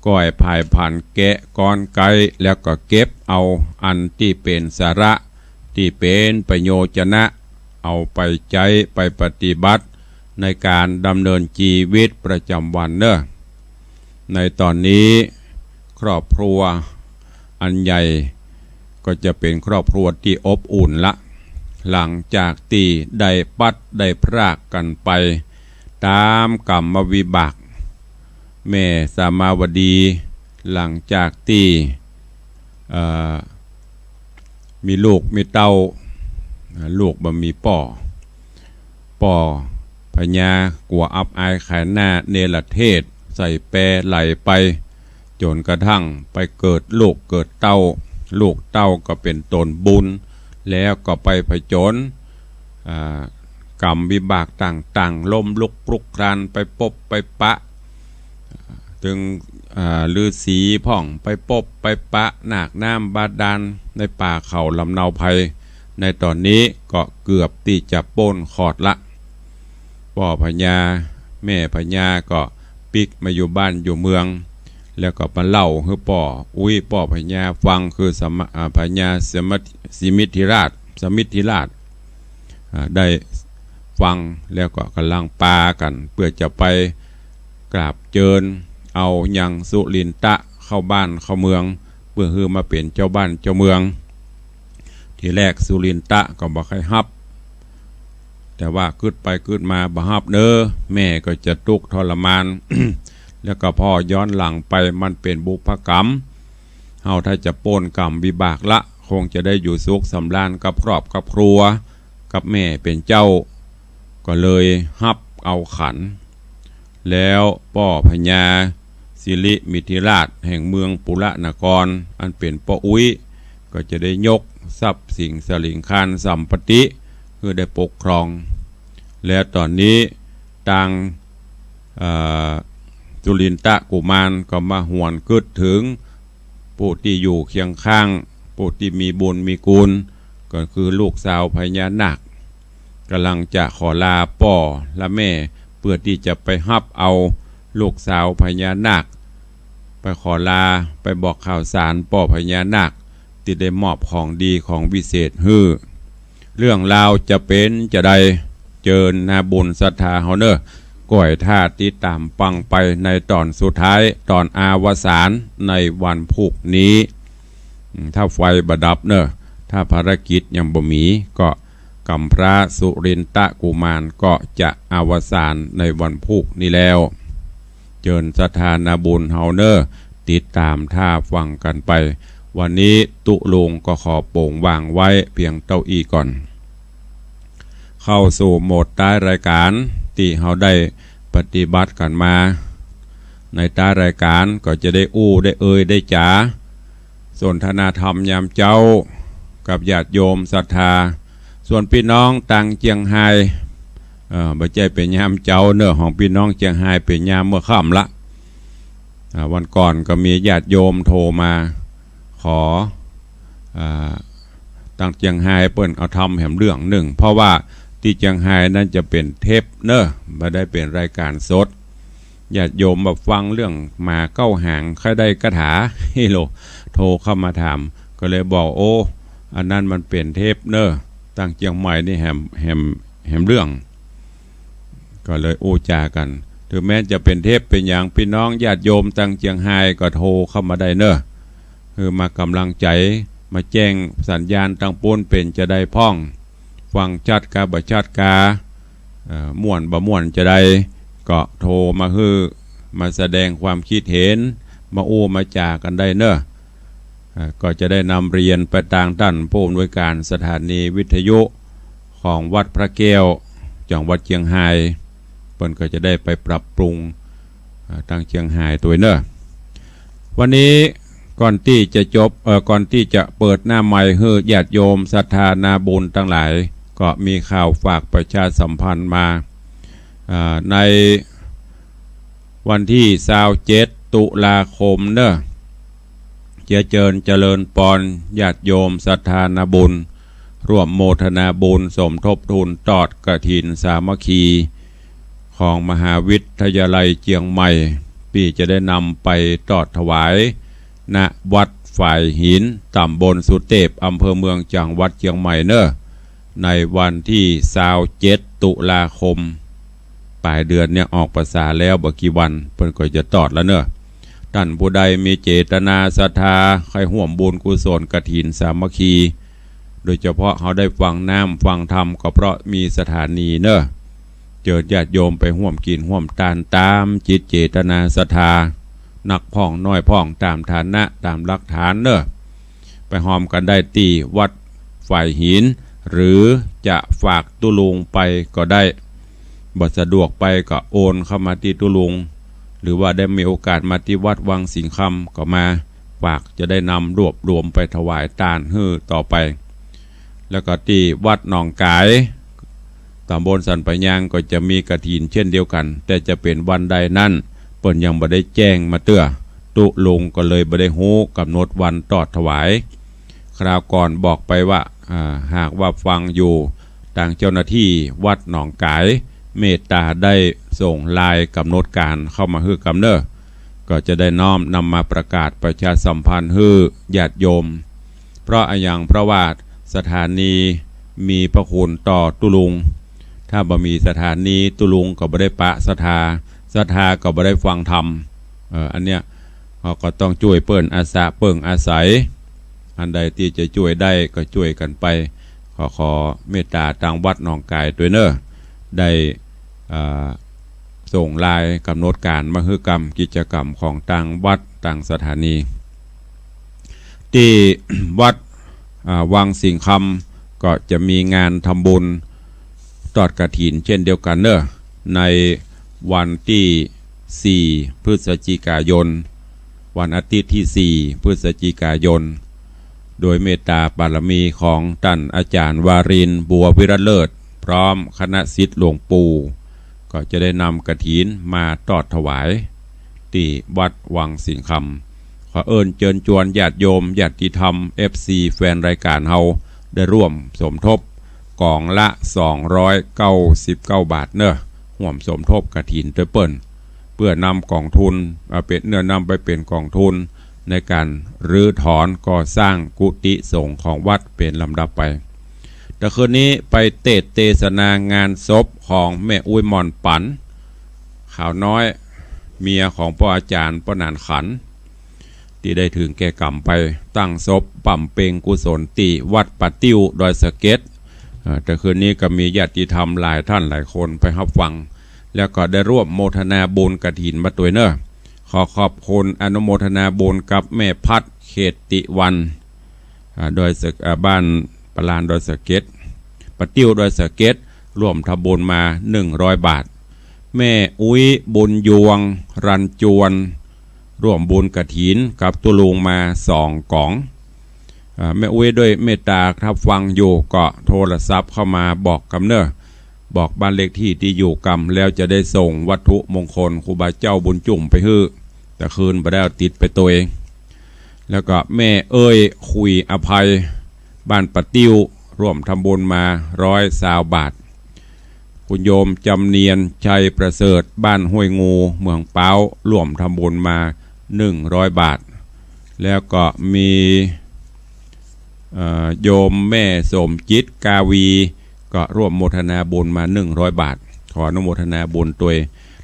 ก้อยผ่ายผันแกะกอนไกล แล้วก็เก็บเอาอันตี้เป๋นสาระ ตี้เป๋นประโยชนะ เอาไปใจ๊ไปปฏิบัติในก๋านดำเนินจีวิตประจ๋ำวันเน่อ ในต๋อนนี้ครอบครัวอันใหญ่ก็จะเป๋นครอบครัวตี้อบอุ่นละ หลังจากตี้ได้ปัดได้พรากกั๋นไป ต๋ามกรรมวิบาก แม่สามาวดี หลังจากตี้ เอ่อ มีลูกมีเต้า ลูกบ่มีป้อ ป้อพญากั๋วอับอายขายหน้าเนรเทศ ใส่แปไหลไป จ๋นกระทั่งไปเกิดลูกเกิดเต้า ลูกเต้าก็เป๋นต๋นบุญ แล้วก็ไปผจญ อ่า ก๋รรมวิบากต่างๆ ล้มลุกคลุกคลาน ไปปบไปปะ เถิง อ่า ฤๅษีพ่อง ไปปบไปปะนาคน้ำบาดาลในป่าเขาลำเนาไพร ในต๋อนนี้ก็เกือบตี้จะป๊นขอดละ ป้อพญาแม่พญาก็ปิ๊กมาอยู่บ้านอยู่เมือง แล้วก็มาเล่าหื้อป้ออุ๊ยป้อพญาฟัง คือสมะ อ่า พญาสมิทธิ สมิทธิราช สมิทธิราช อ่า ได้ฟังแล้วก็ก่ำลังปากั๋นเปื้อจะไปกราบเจิญเอายังสุรินทะเข้าบ้านเข้าเมือง เปื้อหื้อมาเป๋นเจ้าบ้านเจ้าเมือง ทีแรกสุรินทะก็บ่ใค่ฮับ แต่ว่ากึ๊ดไปกึ๊ดมาบ่ฮับเน้อ แม่ก็จะตุ๊กข์ทรมาน แล้วก็พ่อย้อนหลังไปมันเป๋นบุพกรรม เฮาถ้าจะป๊นก๋รรมวิบากละ คงจะได้อยู่สุขสำราญกับครอบกับครัว กับแม่เป๋นเจ้า ก็เลยฮับเอาขัน แล้วป้อพญาสิริมิทธิราชแห่งเมืองปุระนคร อันเป๋นป้ออุ๊ย ก็จะได้ยกทรัพย์สินสลิงคารสัมปติหื้อได้ปกครอง แล้วต๋อนนี้ตาง เอ่อ สุรินทะกุมารก็มาหวนกึ๊ดเถิง ผู้ตี้อยู่เคียงข้าง ผู้ตี้มีบุญมีคุณ ก็คือลูกสาวพญานาค ก่ำลังจะขอลาป้อและแม่ เปื้อตี้จะไปฮับเอาลูกสาวพญานาค ไปขอลา ไปบอกข่าวสารป้อพญานาค ตี้ได้มอบของดีของวิเศษหื้อ เรื่องราวจะเป๋นจาใด เจิญนาบุญศรัทธาเฮาเน้อ ก้อยถ้าติดต๋ามฟังไปในต๋อนสุดท้าย ต๋อนอวสานในวันพูกนี้ อืม ถ้าไฟบ่ดับเน้อ ถ้าภารกิจยังบ่มี ก็กำพร้าสุรินทะกุมารก็จะอวสานในวันพูกนี้แล้ว เจิญศรัทธานาบุญเฮาเน้อ ติดต๋ามถ้าฟังกั๋นไป วันนี้ตุ๊ลุงก็ขอโป๋งวางไว้เปียงเต้าอี้ก่อน เข้าสู่โหมดต๊ายรายก๋านตี้เฮาได้ปฏิบัติกั๋นมา ในต๊ายรายก๋านก็จะได้อู้ได้เอ่ยได้จ๋า สนทนาธรรมยามเจ๊ากับญาติโยมศรัทธา ส่วนปี้น้องตางเจียงฮาย เอ่อ บ่ใจ้เป๋นยามเจ๊าเน้อ ของปี้น้องเจียงฮายเป๋นยามเมื่อค่ำละ อ่า วันก่อนก็มีญาติโยมโทรมาขอ อ่า ตางเจียงฮายเปิ้นเอาธรรมแหมเรื่องนึ่ง เพราะว่าตี้เจียงฮายนั้นจะเป๋นเทปเน้อ บ่ได้เป๋นรายก๋านสด ญาติโยมมาฟังเรื่องหมาเก้าหางใค่ได้คาถา ฮิโล โทรเข้ามาถาม ก็เลยบอก โอ้ อันนั้นมันเป๋นเทปเน้อ ตางเจียงใหม่นี่แหม แหม แหมเรื่อง ก็เลยอู้จ๋ากั๋น เถิงแม้จะเป๋นเทปเป๋นหยัง ปี้น้องญาติโยมตางเจียงฮายก็โทรเข้ามาได้เน้อ คือมาก๋ำลังใจ๋ มาแจ้งสัญญาณตางปู๊นเป๋นจาใดพ่อง ฟังชัดกาบ่ชัดกา เอ่อ ม่วนบ่ม่วนจาใด ก็โทรมาหื้อ มาแสดงความคิดเห็น มาอู้มาจ๋ากั๋นได้เน้อ เอ่อ ก็จะได้นำเรียนไปตางต้านผู้อำนวยก๋านสถานีวิทยุของวัดพระแก้ว จังหวัดเจียงฮาย เปิ้นก็จะได้ไปปรับปรุง อ่า ตางเจียงฮายตวยเน้อ วันนี้ก่อนตี้จะจบ เอ่อ ก่อนตี้จะเปิดหน้าไมค์หื้อญาติโยมศรัทธานาบุญตังหลาย ก็มีข่าวฝากประชาสัมพันธ์มา อ่า ในวันตี้ซาวเจ็ดตุลาคมเน้อ เจียเจิญเจริญปอนญาติโยมศรัทธานาบุญ ร่วมโมทนาบุญสมทบทุนตอดกฐินสามัคคี ของมหาวิทยาลัยเจียงใหม่ ตี้จะได้นำไปตอดถวาย ณ วัดฝายหิน ต๋ำบลสุเตพ อำเภอเมือง จังหวัดเจียงใหม่เน้อ ในวันตี้ซาวเจ็ดตุลาคม ป๋ายเดือนเนี่ย ออกพรรษาแล้วบ่กี่วัน เปิ้นก็จะตอดแล้วเน้อ ต้านผู้ใดมีเจตนาศรัทธา ใค่ร่วมบุญกุศลกฐินสามัคคี โดยเฉพาะเฮาได้ฟังน้ำฟังธรรมก็เพราะมีสถานีเน้อ เจิญญาติโยมไปฮ่วมกิ๋นฮ่วมตานต๋ามจิตเจตนาศรัทธา นักพ่องน้อยพ่องต๋ามฐานะต๋ามหลักฐานเน้อ ไปฮอมกั๋นได้ตี้วัดฝายหิน หรือจะฝากตุ๊ลุงไปก็ได้ บ่สะดวกไปก็โอนเข้ามาตี้ตุ๊ลุง หรือว่าได้มีโอกาสมาตี้วัดวังสิงห์คำก็มา ฝากจะได้นำรวบรวมไปถวายตานหื้อต่อไป แล้วก็ตี้วัดหนองก๋าย ตำบลสันป่ายยางก็จะมีกฐินเช่นเดียวกั๋น แต่จะเป๋นวันใดนั้น เปิ้นยังบ่ได้แจ้งมาเตื้อ ตุ๊ลุงก็เลยบ่ได้ฮู้ก๋ำหนดวันตอดถวาย คราวก่อนบอกไปว่า อ่า หากว่าฟังอยู่ ตางเจ้าหน้าตี้วัดหนองก๋าย เมตต๋าได้ส่งไลน์ก๋ำหนดก๋านเข้ามาหื้อกำเน่อ ก็จะได้น้อมนำมาประกาศประชาสัมพันธ์หื้อญาติโยม เพราะอะหยัง เพราะว่าสถานีมีพระคุณต่อตุ๊ลุง ถ้าบ่มีสถานีตุ๊ลุงก็บ่ได้ปะศรัทธา ศรัทธาก็บ่ได้ฟังธรรม เอ่อ อันเนี้ย เฮาก็ต้องจ้วยเปิ้นอาสาเปิ้งอาศัย อันใดตี้จะจ้วยได้ก็จ้วยกั๋นไป ขอ ขอเมตต๋าตางวัดหนองก๋ายตวยเน่อ ได้ อ่า ส่งไลน์ก๋ำหนดก๋านมาหื้อกำกิจกรรมของตางวัดตางสถานี ตี้วัด อ่า วังสิงห์คำก็จะมีงานทำบุญตอดกฐินเช่นเดียวกั๋นเน่อ ในวันตี้สี่พฤศจิกายน วันอาทิตย์ตี้สี่พฤศจิกายน โดยเมตต๋าบารมีของต้านอาจ๋ารย์วารินทร์ บัววิรัตเลิศ พร้อมคณะศิษย์หลวงปู่ ก็จะได้นำกฐินมาตอดถวาย ตี้วัดวังสิงห์คำ ขอเอิ้นเจิญจวนญาติโยมญาติธรรม เอฟซี แฟนรายก๋านเฮา ได้ร่วมสมทบก๋องละสองร้อยเก้าสิบเก้าบาทเน่อ ร่วมสมทบกฐินตวยเปิ้น เปื้อนำก๋องทุน อ่า เป๋น เปื้อนำไปเป๋นก๋องทุนในก๋านรื้อถอนก่อสร้างกุฏิสงฆ์ของวัดเป๋นลำดับไป แต่คืนนี้ไปเตสน์เตสนางานศพของแม่อุ๊ยหม่อนปั๋น ขาวน้อย เมียของป้ออาจ๋ารย์ป้อหนานขัน ตี้ได้เถิงแก่ก๋รรมไป ตั้งศพบำเพ็ญกุศลตี้วัดป่าติ้วดอยสะเก็ด เอ่อ แต่คืนนี้ก็มีญาติธรรมหลายต้านหลายคนไปฮับฟัง แล้วก็ได้ร่วมโมทนาบุญกฐินมาตวยเน่อ ขอขอบคุณอนุโมทนาบุญกับแม่พัด เขตติวรรณ อ่า ดอยสะ อ่า บ้านปะลานดอยสะเก็ด ป่าติ้วดอยสะเก็ด ร่วมทำบุญมาหนึ่งร้อยบาท แม่อุ๊ยบุญยวง รันจวน ร่วมบุญกฐินกับตุ๊ลุงมาสองก๋อง อ่า แม่อุ๊ยด้วยเมตต๋าถ้าฟังอยู่ก็โทรศัพท์เข้ามาบอกกำเน่อ บอกบ้านเลขตี้ตี้อยู่กำ แล้วจะได้ส่งวัตถุมงคลครูบาเจ้าบุญจุ่มไปหื้อ แต่คืนบ่ได้เอาติดไปตวย แล้วก็แม่เอ้ย ขุยอภัย บ้านป่าติ้ว ร่วมทำบุญมาร้อยซาวบาท คุณโยมจำเนียน ชัยประเสริฐ บ้านห้วยงู เมืองป๊าว ร่วมทำบุญมาหนึ่งร้อยบาท แล้วก็มี เอ่อ โยมแม่สมจิต กาวี ก็ร่วมโมทนาบุญมาหนึ่งร้อยบาท ขออนุโมทนาบุญตวย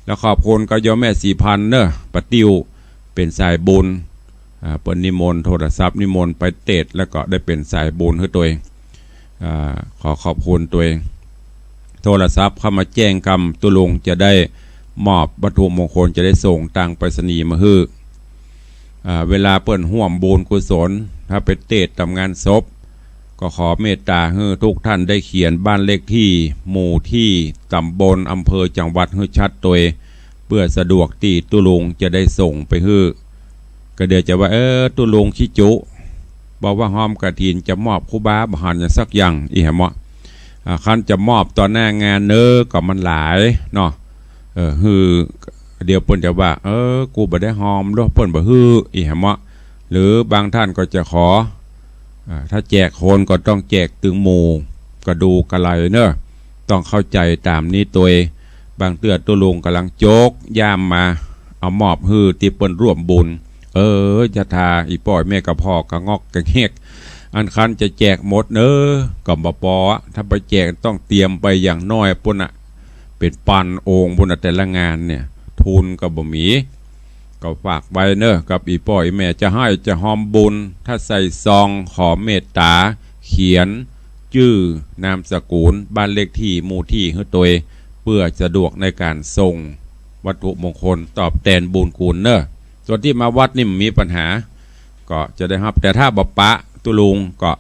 แล้วขอบคุณกับโยมแม่ศรีพันธ์เน่อ ป่าติ้ว เป๋นสายบุญ อ่า เปิ้นนิมนต์ โทรศัพท์นิมนต์ไปเตสน์ แล้วก็ได้เป๋นสายบุญหื้อตวย อ่า ขอขอบคุณตวย โทรศัพท์เข้ามาแจ้งกำ ตุ๊ลุงจะได้มอบวัตถุมงคล จะได้ส่งตางไปรษณีย์มาหื้อ อ่า เวลาเปิ้นฮ่วมบุญกุศล ถ้าไปเตสน์ต๋ามงานศพ ก็ขอเมตต๋าหื้อทุกท่านได้เขียนบ้านเลขตี้ หมู่ตี้ ต๋ำบล อำเภอ จังหวัดหื้อชัดตวย เปื้อสะดวกตี้ตุ๊ลุงจะได้ส่งไปหื้อ ก็เดี๋ยวจะว่า เออ ตุ๊ลุงขี้จุ บอกว่าฮอมกฐินจะมอบครูบาบ่หันหยังสักอย่าง อี้แหมเนาะ อ่า คันจะมอบต่อหน้างานเน่อ ก็มันหลายเนาะ เออ หื้อ เดี๋ยวเปิ้นจะว่า เออ กูบ่ได้ฮอมดอก เปิ้นบ่หื้อ อี้แหมเนาะ หรือบางท่านก็จะขอ อ่า ถ้าแจกคนก็ต้องแจกตึงหมู่ ก็ดูกะไรเน่อ ต้องเข้าใจ๋ต๋ามนี้ตวย บางเตื้อตุ๊ลุงก่ำลังโจ๊กย่ามมา เอามอบหื้อตี้เปิ้นร่วมบุญ เออ จะทา อี่ป้อแม่ก็ผ่อกะงอกกะแงก อันคันจะแจกหมดเน่อ ก็บ่ปอ ถ้าไปแจกต้องเตรียมไปอย่างน้อยปู้นน่ะ เป๋นปันองค์ปู้นน่ะ แต่ละงานเนี่ย ทุนก็บ่มี ก็ฝากไว้เน่อ กับอี่ป้ออี่แม่ จะให้จะฮอมบุญ ถ้าใส่ซองขอเมตต๋าเขียนจื้อ นามสกุล บ้านเลขตี้ หมู่ตี้หื้อตวย เปื้อสะดวกในก๋านส่งวัตถุมงคลตอบแตนบุญคุณเน่อ ส่วนตี้มาวัดนี่บ่มีปัญหา ก็จะได้ฮับ แต่ถ้าบ่ปะตุ๊ลุงก็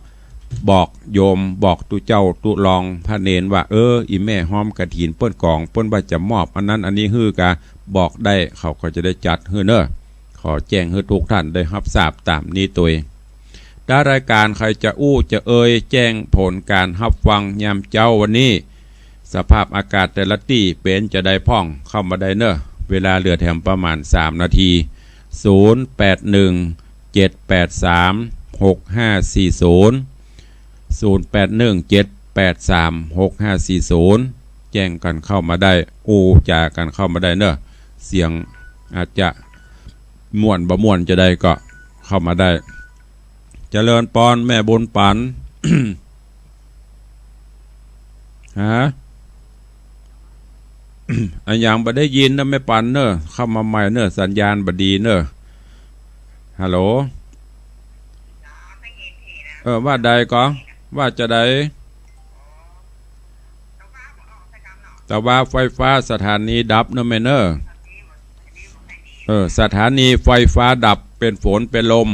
บอกโยม บอกตุ๊เจ้าตุ๊รองพระเณรว่า เออ อี่แม่ฮอมกฐินเปิ้นก๋อง เปิ้นว่าจะมอบอันนั้นอันนี้หื้อกา บอกได้ เขาก็จะได้จัดหื้อเน่อ ขอแจ้งหื้อทุกท่านได้ฮับทราบต๋ามนี้ตวย ถ้ารายก๋านใค่จะอู้จะเอ่ยแจ้งผลก๋านฮับฟังยามเจ๊าวันนี้ สภาพอากาศแต่ละตี้เป๋นจาใดพ่อง เข้ามาได้เน่อ เวลาเหลือแถมประมาณสามนาที ศูนย์แปดหนึ่ง เจ็ดแปดสาม หกห้าสี่ศูนย์ ศูนย์แปดหนึ่ง เจ็ดแปดสาม หกห้าสี่ศูนย์ แจ้งกั๋นเข้ามาได้ อู้จ๋ากั๋นเข้ามาได้เน่อ เสียงอาจจะม่วนบ่ม่วนจาใดก็เข้ามาได้ เจริญปอนแม่บุญปั๋น ฮะ อะหยังบ่ได้ยินเน่อแม่ปั๋นเน่อ เข้ามาใหม่เน่อ สัญญาณบ่ดีเน่อ ฮัลโหล เออ ว่าใดก่อ ว่าจาใด ตะวาไฟฟ้าสถานีดับเน่อแม่เน่อ เออ สถานีไฟฟ้าดับ เป๋นฝนเป๋นลม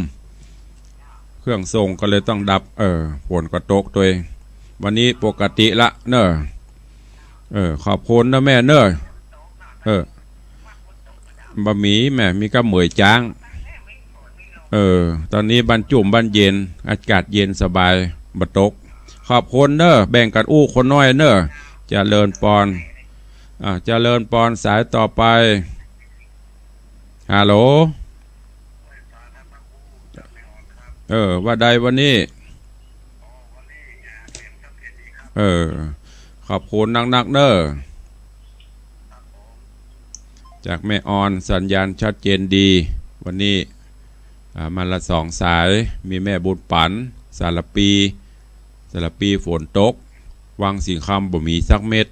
เครื่องส่งก็เลยต้องดับ เออ ฝนก็ตกตวย วันนี้ปกติละเน่อ เออ ขอบคุณเน่อแม่เน่อ เออ บ่มีแม่ มีก้าเหมยจ๊าง เออ ต๋อนนี้บ้านจุ่มบ้านเย็น อากาศเย็นสบาย บ่ตก ขอบคุณเน่อ แบ่งกั๋นอู้คนน้อยเน่อ เจริญปอน อ่า เจริญปอน สายต่อไป ฮัลโหล เออ ว่าใดวันนี้ เออ ขอบคุณนักๆ เน่อ จากแม่ออน สัญญาณชัดเจนดี วันนี้ อ่า มาละสองสาย มีแม่บุญปั๋น สารภี สารภีฝนตก วังสิงห์คำบ่มีสักเม็ด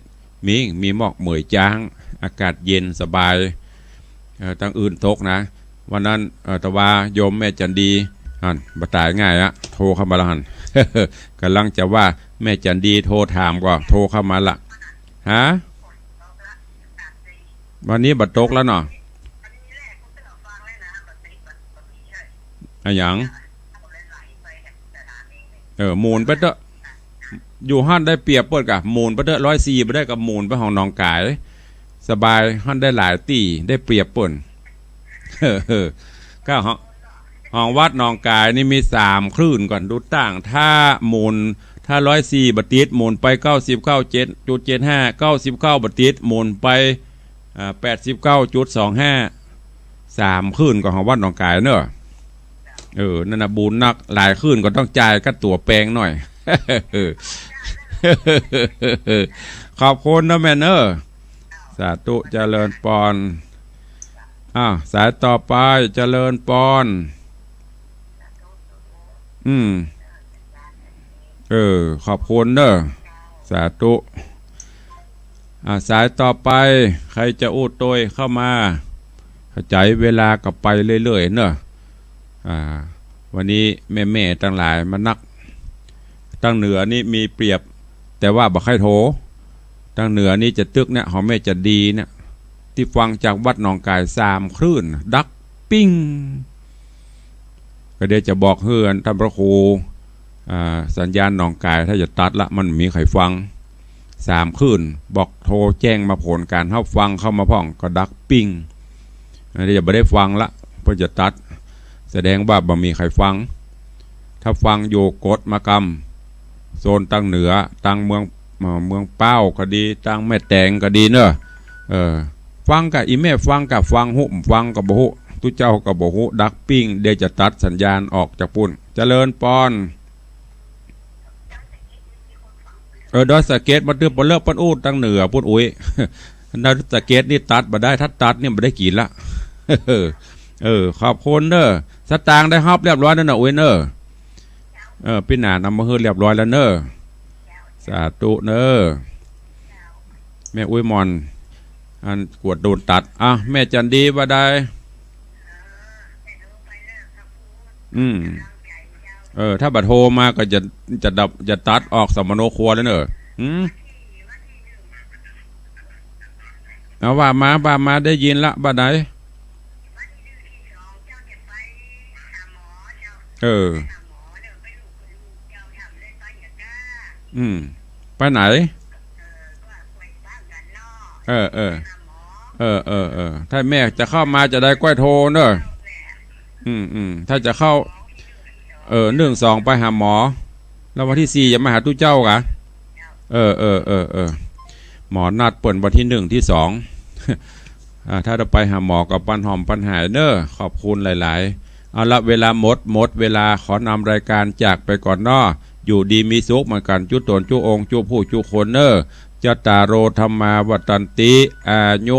มี มีหมอกเหมยจ๊าง อากาศเย็นสบาย เอ่อ ตังอื่นตกนะ วันนั้น เอ่อ ตะวาโยมแม่จันดี หั่น บ่ต๋ายง่ายอะ โทรเข้ามาละหั่น ก่ำลังจะว่าแม่จันดีโทรถามก่อ โทรเข้ามาละ ฮะ วันนี้บ่ตกแล้วเนาะ อะหยัง เออ หมุนไปเต๊อะ อยู่หั้นได้เปรียบเปิ้นก่ะ หมุนไปเต๊อะ ร้อยสี่บ่ได้ก็หมุนไปห้องหนองก๋าย สบาย หั้นได้หลายตี้ ได้เปรียบเปิ้น เออ ก็ห้อง ห้องวัดหนองก๋ายนี่มีสามคลื่นก่อน ดูตั้ง ถ้าหมุน ถ้าร้อยสี่บ่ติด หมุนไปเก้าสิบเก้าจุดเจ็ดห้า เก้าสิบเก้าบ่ติด หมุนไป อ่า แปดสิบเก้าจุดสองห้า สามคลื่นก่อนห้องวัดหนองก๋ายเน่อ เออ นั่นน่ะบุญนัก หลายคลื่นก็ต้องจ่ายค่าตั๋วแปลงหน่อย ขอบคุณเน่อแม่เน่อ สาธุ เจริญปอน อ้าว สายต่อไป เจริญปอน อืม เออ ขอบคุณเน่อ สาธุ อ่า สายต่อไป ใผจะอู้ตวยเข้ามา เข้าใจ๋เวลาก็ไปเรื่อยๆ เน่อ อ่า วันนี้แม่ๆ ตังหลายมานัก ตังเหนือนี่มีเปรียบ แต่ว่าบ่ใค่โทร ตังเหนือนี่จะตึกเนี่ย ของแม่จันดีเนี่ย ตี้ฟังจากวัดหนองก๋ายสามคลื่น ดักปิ้ง ก็เดี๋ยวจะบอกหื้อท่านพระครู อ่า สัญญาณหนองก๋ายถ้าจะตัดละ มันบ่มีใผฟัง สามคลื่น บอกโทรแจ้งมาผลก๋านฮับฟังเข้ามาพ่อง ก็ดักปิ้ง อันนี้จะบ่ได้ฟังละ เปิ้นจะตัด แสดงว่าบ่มีใผฟัง ถ้าฟังอยู่กดมากำ โซนตังเหนือ ตังเมือง เอ่อ เมืองป้าวก็ดี ตังแม่แตงก็ดีเน่อ เออ ฟังก่ะ อี่แม่ฟังก่ะ ฟังฮู้บ่ฟังก็บ่ฮู้ ตุ๊เจ้าก็บ่ฮู้ ดักปิ้ง เดี๋ยวจะตัดสัญญาณออกจากปุ้น เจริญปอน เออ ดอยสะเก็ด บ่าเตื้อปะเลิก เปิ้นอู้ตังเหนือปุ้นอุ๊ย ดอยสะเก็ดนี่ตัดบ่ได้ ถ้าตัดนี่บ่ได้กิ๋นละ เออ ขอบคุณเน่อ สตางค์ได้ฮับเรียบร้อยแล้วเน่ออุ๊ยเน่อ เออ ปี้หนานเอามาหื้อเรียบร้อยแล้วเน่อ สาธุเน่อ แม่อุ๊ยหม่อน อันกวดโดนตัด อ่ะ แม่จันดีว่าใด อืม เออ ถ้าบ่โทรมาก็จะ จะดับ จะตัดออกสมโนครัวแล้วเน่อ หืม เอาว่ามา ว่ามา ได้ยินละ ว่าใด เออ อืม ไปไหน เออ เออ เออ เออ เออ ถ้าแม่จะเข้ามาจะได้ก้อยโทรเนอะ อืม อืม ถ้าจะเข้า เออ หนึ่งสองไปหาหมอ แล้ววันที่สี่จะมาหาตุ๊เจ้าก๋ะ เออ เออ เออ เออ หมอนัดเปิ้นวันที่หนึ่งที่สอง อ่า ถ้าจะไปหาหมอก็ปันหอมปันหายเนอะ ขอบคุณหลายๆ เอาละ เวลาหมด หมดเวลา ขอนำรายการจากไปก่อนเนาะ อยู่ดีมีสุขเหมือนกัน จุ๊ต๋นจุ๊องค์ จุ๊ผู้จุ๊คนเนอะ จัตตาโร ธัมมา วัฑฒันติ อายุ